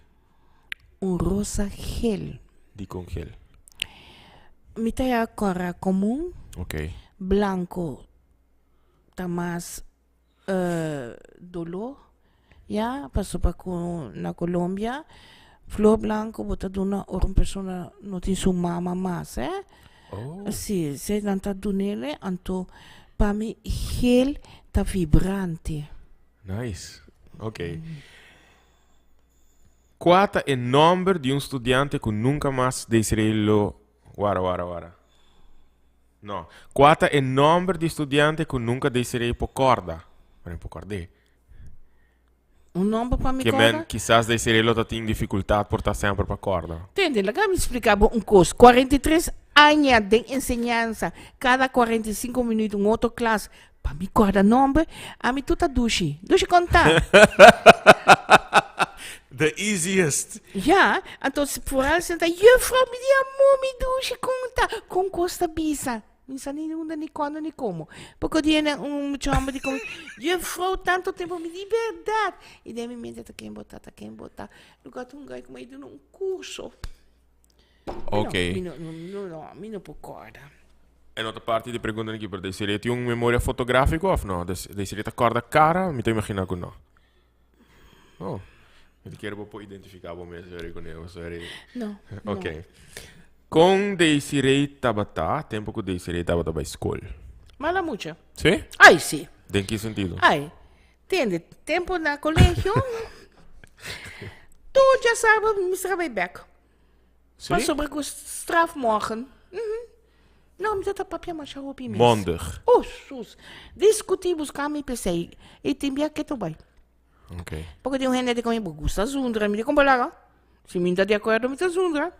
Un rosa gel. Dikon gel? Mi ta ya kòrda komun. Ok. Blanko ta mas doló, ya, pasobra ku na Colombia flor blanko bo ta duna ora un persona no tin su mama mas, eh. Oh. Si, esei nan ta dun'el, anto pa mi gel ta vibrante. Nice. Ok. Kua ta e nòmber di un studiante ku nunka mas Desiree lo Wara, wara, wara. No. Kua ta e nòmber di studiante ku nunka Desiree por kòrda? Pero por kòrd'é. Un nòmber pa mi Ke men kòrda? kisas Desiree lo ta tin difikultat por ta semper pa kòrda. Tende, laga mi splika bo un kos. 43 aña den enseñansa, kada 45 minüt un otro klas. Pa mi kòrda nòmber, ami tur ta dushi. Dushi konta. The easiest. Ja, anto vooral si nan ta, Juffrouw, mi di amor, mi dushi konta. Kon kos ta bisa? Mi sa ni unda, ni kuando, ni komo. Poko dia nan un mucha hòmber di komo, Juffrouw, tanto tempo, mi di bèrdat. I den mi mente ta ken bo ta, ta ken bo ta. Lugar ta un gai ku mi a duna un kurso. Ok. Mi no, mi no, no, mi no por kòrda. En otra parte di pregunta aki, pero Desiree tin un memoria fotografico of no? Desiree ta kòrda kara? Mi ta imagina ku no. Oh, mi ta kere bo por identifiká bo mes sorry ku ne, sorry. No, no. Ok. Kon Desiree tabata tempu ku Desiree tabata bai skol? Mala mucha. Sí? Ai, sí. Den ki sentido? Ai, tende, tempu na colegio, tur djasabra mi mester a bai bek. Sí? Pasobra ku straf morgen. Mhm. No, mi ta papia masha hopi mes. Mondig. Oh, sus. Discutí, busca mi p'esei. I tin bia ketu bai. Ok. Porque tin un hende di komi, bo gusta zundra. Mi di, kon bo laga? Si mi no ta di akuerdo, mi ta zundra.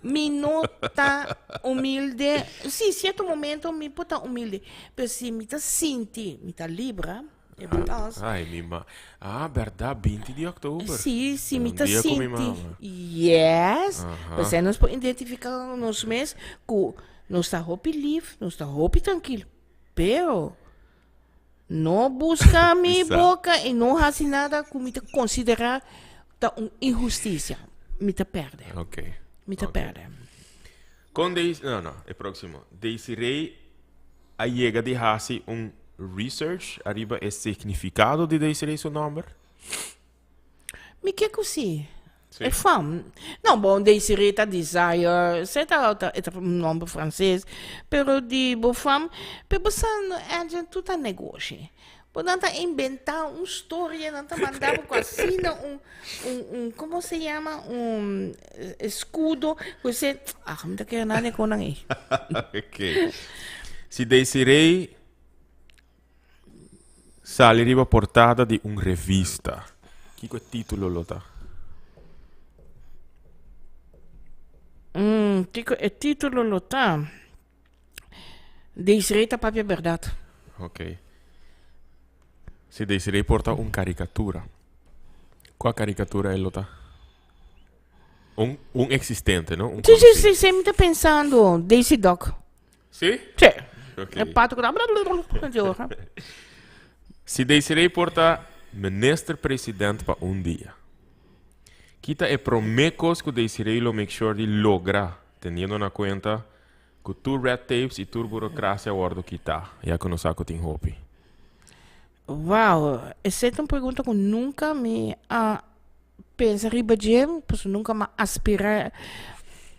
Mi no ta humilde. Sí, cierto momento mi por ta humilde. Pero si mi ta sinti, mi ta libra. E balans. Ay, mi ma. Ah, berdad, 20 di oktober. Sí, sí, mi Un ta dia ku mi sinti. mama. Yes. Aha. Pues nos por identifica nos mes ku nos ta hopi lief, nos ta hopi trankil. Pero no busca mi Bisa. boca y no hasi nada ku mi ta considera ta un injusticia. Mi ta perde. Ok. Mi ta Ok. perde. Kon Deis, no, no, e próximo. Desiree a yega di hasi un research ariba e significado di Desiree su nomber? Mi ke ku si. Sí. E fam. No, bon, Desiree ta desire, se ta, ta, e ta un nomber frances, pero di bo fam, pero bo sa, Edjean, tur ta negoshi. Bo nan ta inventa un storia, nan ta manda bo cu asina un, un, un, como se llama, un escudo, cu se, ah, mi ta kere nada di con nan ey. Ok. Si Desiree sali riba portada di un revista, kiko e titulo lo ta? Mm, kiko e titulo lo ta? Desiree ta papia berdad. Ok. Si Desiree por ta un karikatura, kua karikatura e lo ta? Un, un existente, no? Un Sí, sí, conocido. sí, sí, mi ta pensando Daisy Duck. Sí? Sí. Ok. E pato ku ta blablabla. Si Desiree por ta minister president pa un dia, ki ta e promé kos ku Desiree lo make sure di logra, teniendo na kuenta ku tur red tapes i tur burokrasia wòrdu kitá, ya ku nos sa ku tin hopi? Wow, esei ta un pregunta ku nunka mi a pensa riba dje, pasobra nunka mi a aspirá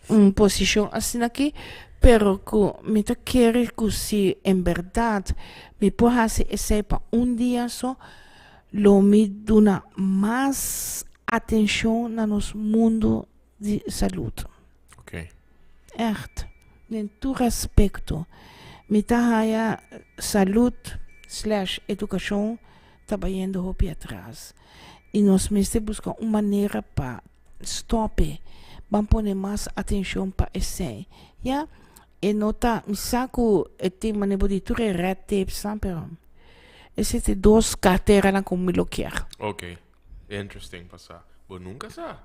un posishon asina aki, pero ku mi ta kere ku si en bèrdat mi por hasi esei pa un dia so, lo mi duna mas atenshon na nos mundu di salud. Ok. Ègt, den tur aspekto. Mi ta haya salud slash edukashon ta bayendo hopi atras. I nos mester buska un manera pa stòp e. Ban pone mas atenshon pa esei. Ya, e no ta, mi sa ku e tin manera bo di tur e red tapes nan, pero esei ta e dos karteranan ku mi lo kier. Ok, interesting pa sa. Bo nunka sa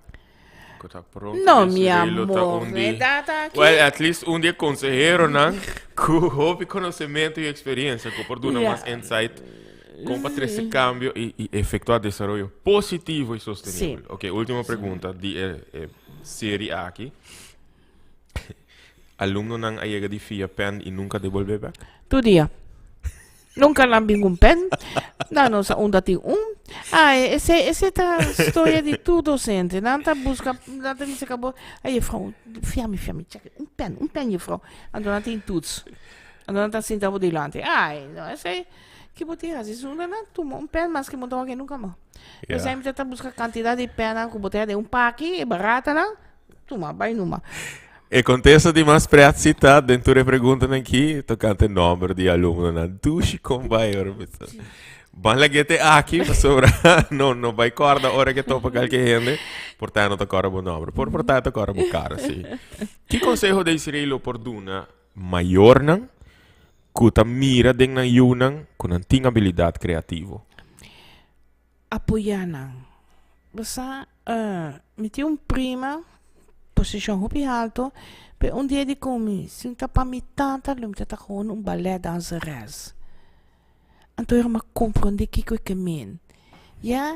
ku ta pronto No, mi Desiree lo ta amor, un di, e data aki. well, at least un di e konseheronan ku hopi konosementu i eksperensia ku por duna Ya. mas insight Kon pa trese kambio i i efektuá desaroyo positivo i sostenibel. Sí. Ok, último pregunta di e e serie aki. Alumnonan a yega di fia pen i nunka debolbé bèk? Tur dia. Nunka nan bin un pen. Nan no sa unda tin un. Ai, ese, ese ta storia di tur docente. Nan ta buska, nan ta bisa kabo, ai juffrouw, fia mi, fia mi, chèk, un pen, un pen juffrouw. Anto nan tin toets. Anto nan ta sinta bo dilanti. Ai, no, esei. Ki bo tin hasi sunda nan tuma un pen maske bo ta wak nunka mas. Ja. Esei mi ta buska kantidat di pennan ku bo ta den un paki e baratanan tuma bai numa. E kontesta di mas pret si ta den tur e preguntanan aki tokante nòmber di alumnonan. Dushi kon bai ora mi ta. Ban lag'é te aki pasobra no no bai kòrda ora ke topa kalke hende por ta no ta kòrda bo nòmber. Por por ta ta kòrda bo kara si. Ki konseho Desiree lo por duna mayornan Ku ta mira den nan yunan ku nan tin abilidat kreativo. Apoyá nan. Bo sa, mi tin un prima, posishon hopi halto, pero un dia di ku mi, si no ta pa mi tata, lo mi ta ta gewoon un ballet danseres. Anto mi a komprondé kiko e ke men. Ya,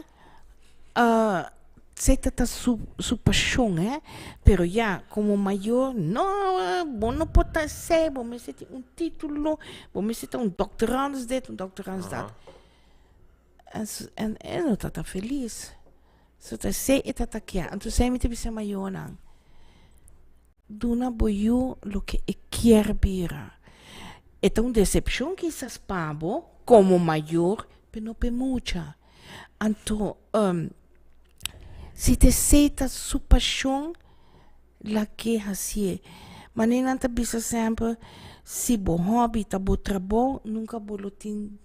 Esei ta ta su su pashon eh, pero ya komo mayor no bo no por ta esei, bo mester tin un titulo, bo mester ta un doctorandus dit, un doctorandus dat. En su en e no ta ta felis. So ta esei e ta ta kia. Anto esei mi ta bisa mayornan, duna bo yu loke e kier bira. E ta un decepcion kisas pa bo komo mayor, pero no pa e mucha. Anto si ta esei ta su pashon lag'é hasié. Manera nan ta bisa semper si bo hòbi ta bo trabou nunka bo lo tin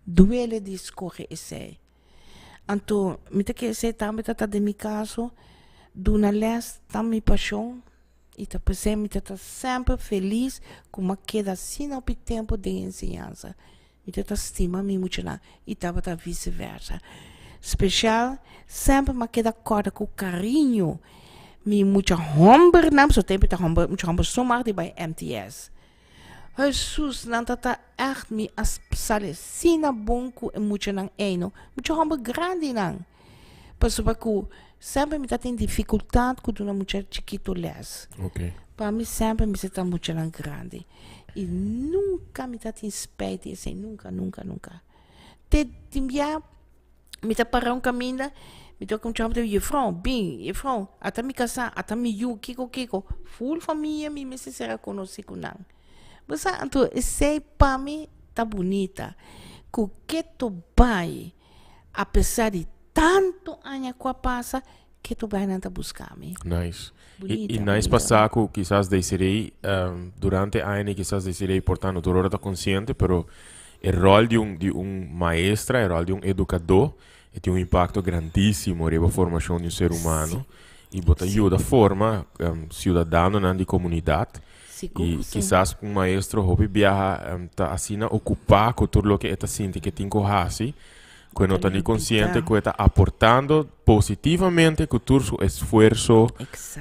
duele di skohe esei. Anto mi ta kere esei tambe ta ta den mi kaso duna lès ta mi pashon i ta p'esei mi ta ta semper felis ku mi a keda asina hopi tempu den enseñansa. Mi ta ta stima mi muchanan i tabata vice versa. Special semper m'a keda kòrda ku kariño mi mucha hòmbernan, pasobra tempu ta hòmber mucha hòmber so mag di bai MTS. Hesus nan ta ta ègt mi a sali asina bon ku e muchanan ei no, mucha hòmber grandinan. Pasobra ku semper mi ta tin difikultat ku duna mucha chikitu lès. Pa mi semper mester ta muchanan grandi. I nunka mi ta tin spijt di esei, nunka, nunka, nunka. Te tin bia mi ta para un kaminda, mi toka un chòmber, jefrou, bin, jefrou, ata mi kasá, ata mi yu, kiko, kiko. Ful famia mi mester sera konosí ku nan. Bo sa, anto esei pa mi ta bunita, ku keto bai. Apesar di tantu aña ku a pasa, ketu bai nan ta buska mi. Nice. Bunita, I, i nice bunita. pa sa ku kisas Desiree, um, durante aña kisas Desiree por ta no tur ora ta konsiente, pero e ròl di un, di un maestra, e ròl di un edukadó, e tin un impakto grandísimo riba formashon di un ser humano. I bo ta yuda forma um, siudadanonan di komunidat. Sigur I ku si. kisas un maestro hopi biaha um, ta asina okupá ku tur loke e ta sinti ke tin ku hasi. Ku e no ta ni konsiente ku e ta aportando positivamente ku tur su esfuerso,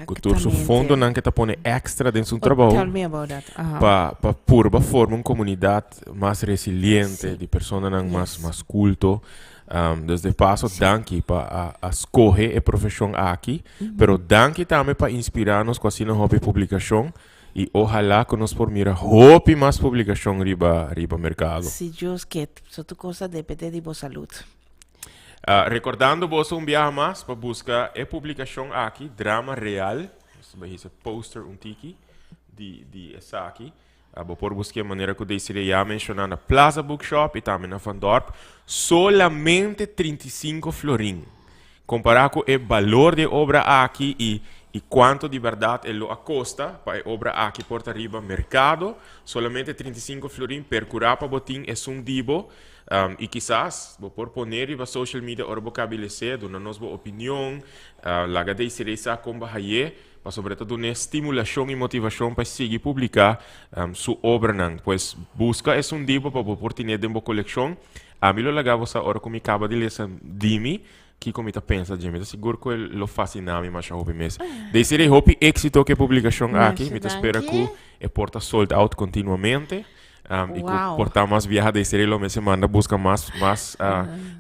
ku tur su fondonan ku e ta pone èkstra den su trabou. Tell me about that. Aha. Pa pa purba forma un komunidat mas resiliente, di personanan mas mas kulto. Dus de paso danki pa a a skohe e profeshon aki, pero danki tambe pa inspirá nos ku asina hopi publikashon. Y ojalá cu nos por mira hopi mas publicacion riba riba mercado. Si Dios ke, so tur cos ta depende di bo salud. Uh, recordando boso un biaha mas pa busca e publicacion aki, Drama Real. Nos ta hisa poster un tiki di di esaki. Uh, bo por busca e manera cu Desiree ya menciona na Plaza Bookshop y tambe na Van Dorp. Solamente 35 florin. Kompará ku e balor di e obra aki i i kuantu di bèrdat e lo a kosta pa e obra aki por ta riba merkado, solamente 35 florin perkurá pa bo tin esun di bo i kisas bo por pone riba social media ora bo kabilesé, duna nos bo opinion, laga Desiree sa kon bo hay'é, pasobra e ta dun'é stimulashon i motivashon pa e sigui publiká su obranan. Pues buska esun di bo pa bo por tin'é den bo kolekshon. Ami lo laga bo sa ora ku mi kaba di lesa di mi kiko mi ta pensa dje. Mi ta sigur ku e lo fasina mi masha hopi mes. Desiree, hopi éksito ku e publikashon aki. Mi ta spera ku e por ta sold out kontinuamente. I ku por ta mas biaha Desiree lo mester manda buska mas mas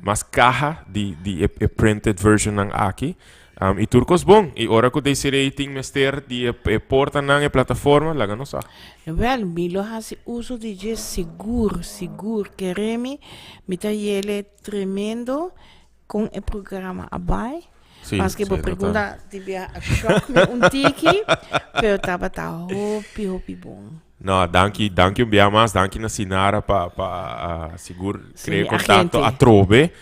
mas kaha di di e printed versionnan aki. I tur kos bon. I ora ku Desiree tin mester di e portanan, e plataforma, laga nos sa. Wèl, mi lo hasi uso di dje sigur, sigur. Kere mi, mi ta yele tremendo kon e programa a bai. Sí, Maske bo sí, pregunta di bia a shock mi un tiki, pero tabata hopi, hopi bon. No, danki, danki un bia mas. Danki na Sinara pa, pa sigur Sí, crea contacto agente. atrobe.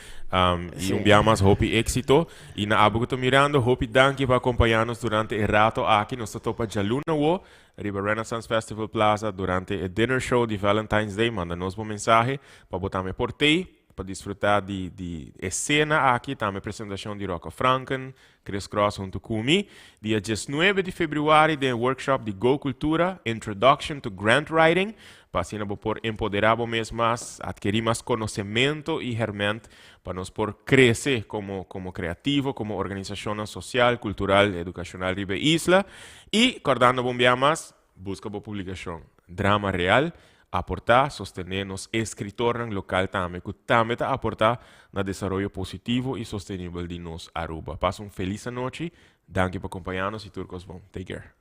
Y Sí. un bia mas hopi éxito. Y na abo cu ta mirando, hopi danki pa acompaña nos durante e rato aki. Nos ta topa djaluna wo riba Renaissance Festival Plaza durante e dinner show di Valentine's Day. Manda nos bo mensahe pa bo tambe por tei pa disfruta di, di e cena aki. Tambe presentacion di Rocco Franken, Chris Cross huntu ku mi, dia 19 di februari den e workshop di Go Cultura, Introduction to Grant Writing, pa asina bo por empoderá bo mes mas, atkerí mas konosementu i hèrmènt pa nos por krese komo komo kreativo, komo organisashonnan sosial, kultural, edukashonal riba e isla. I kòrdando bo un bia mas, Buska bo publikashon. Drama Real, aportá, sostené nos eskritornan lokal tambe ku tambe ta aportá na desaroyo positivo i sostenibel di nos Aruba. Pasa un felis anochi, danki pa kompañá nos i tur kos bon. Take care.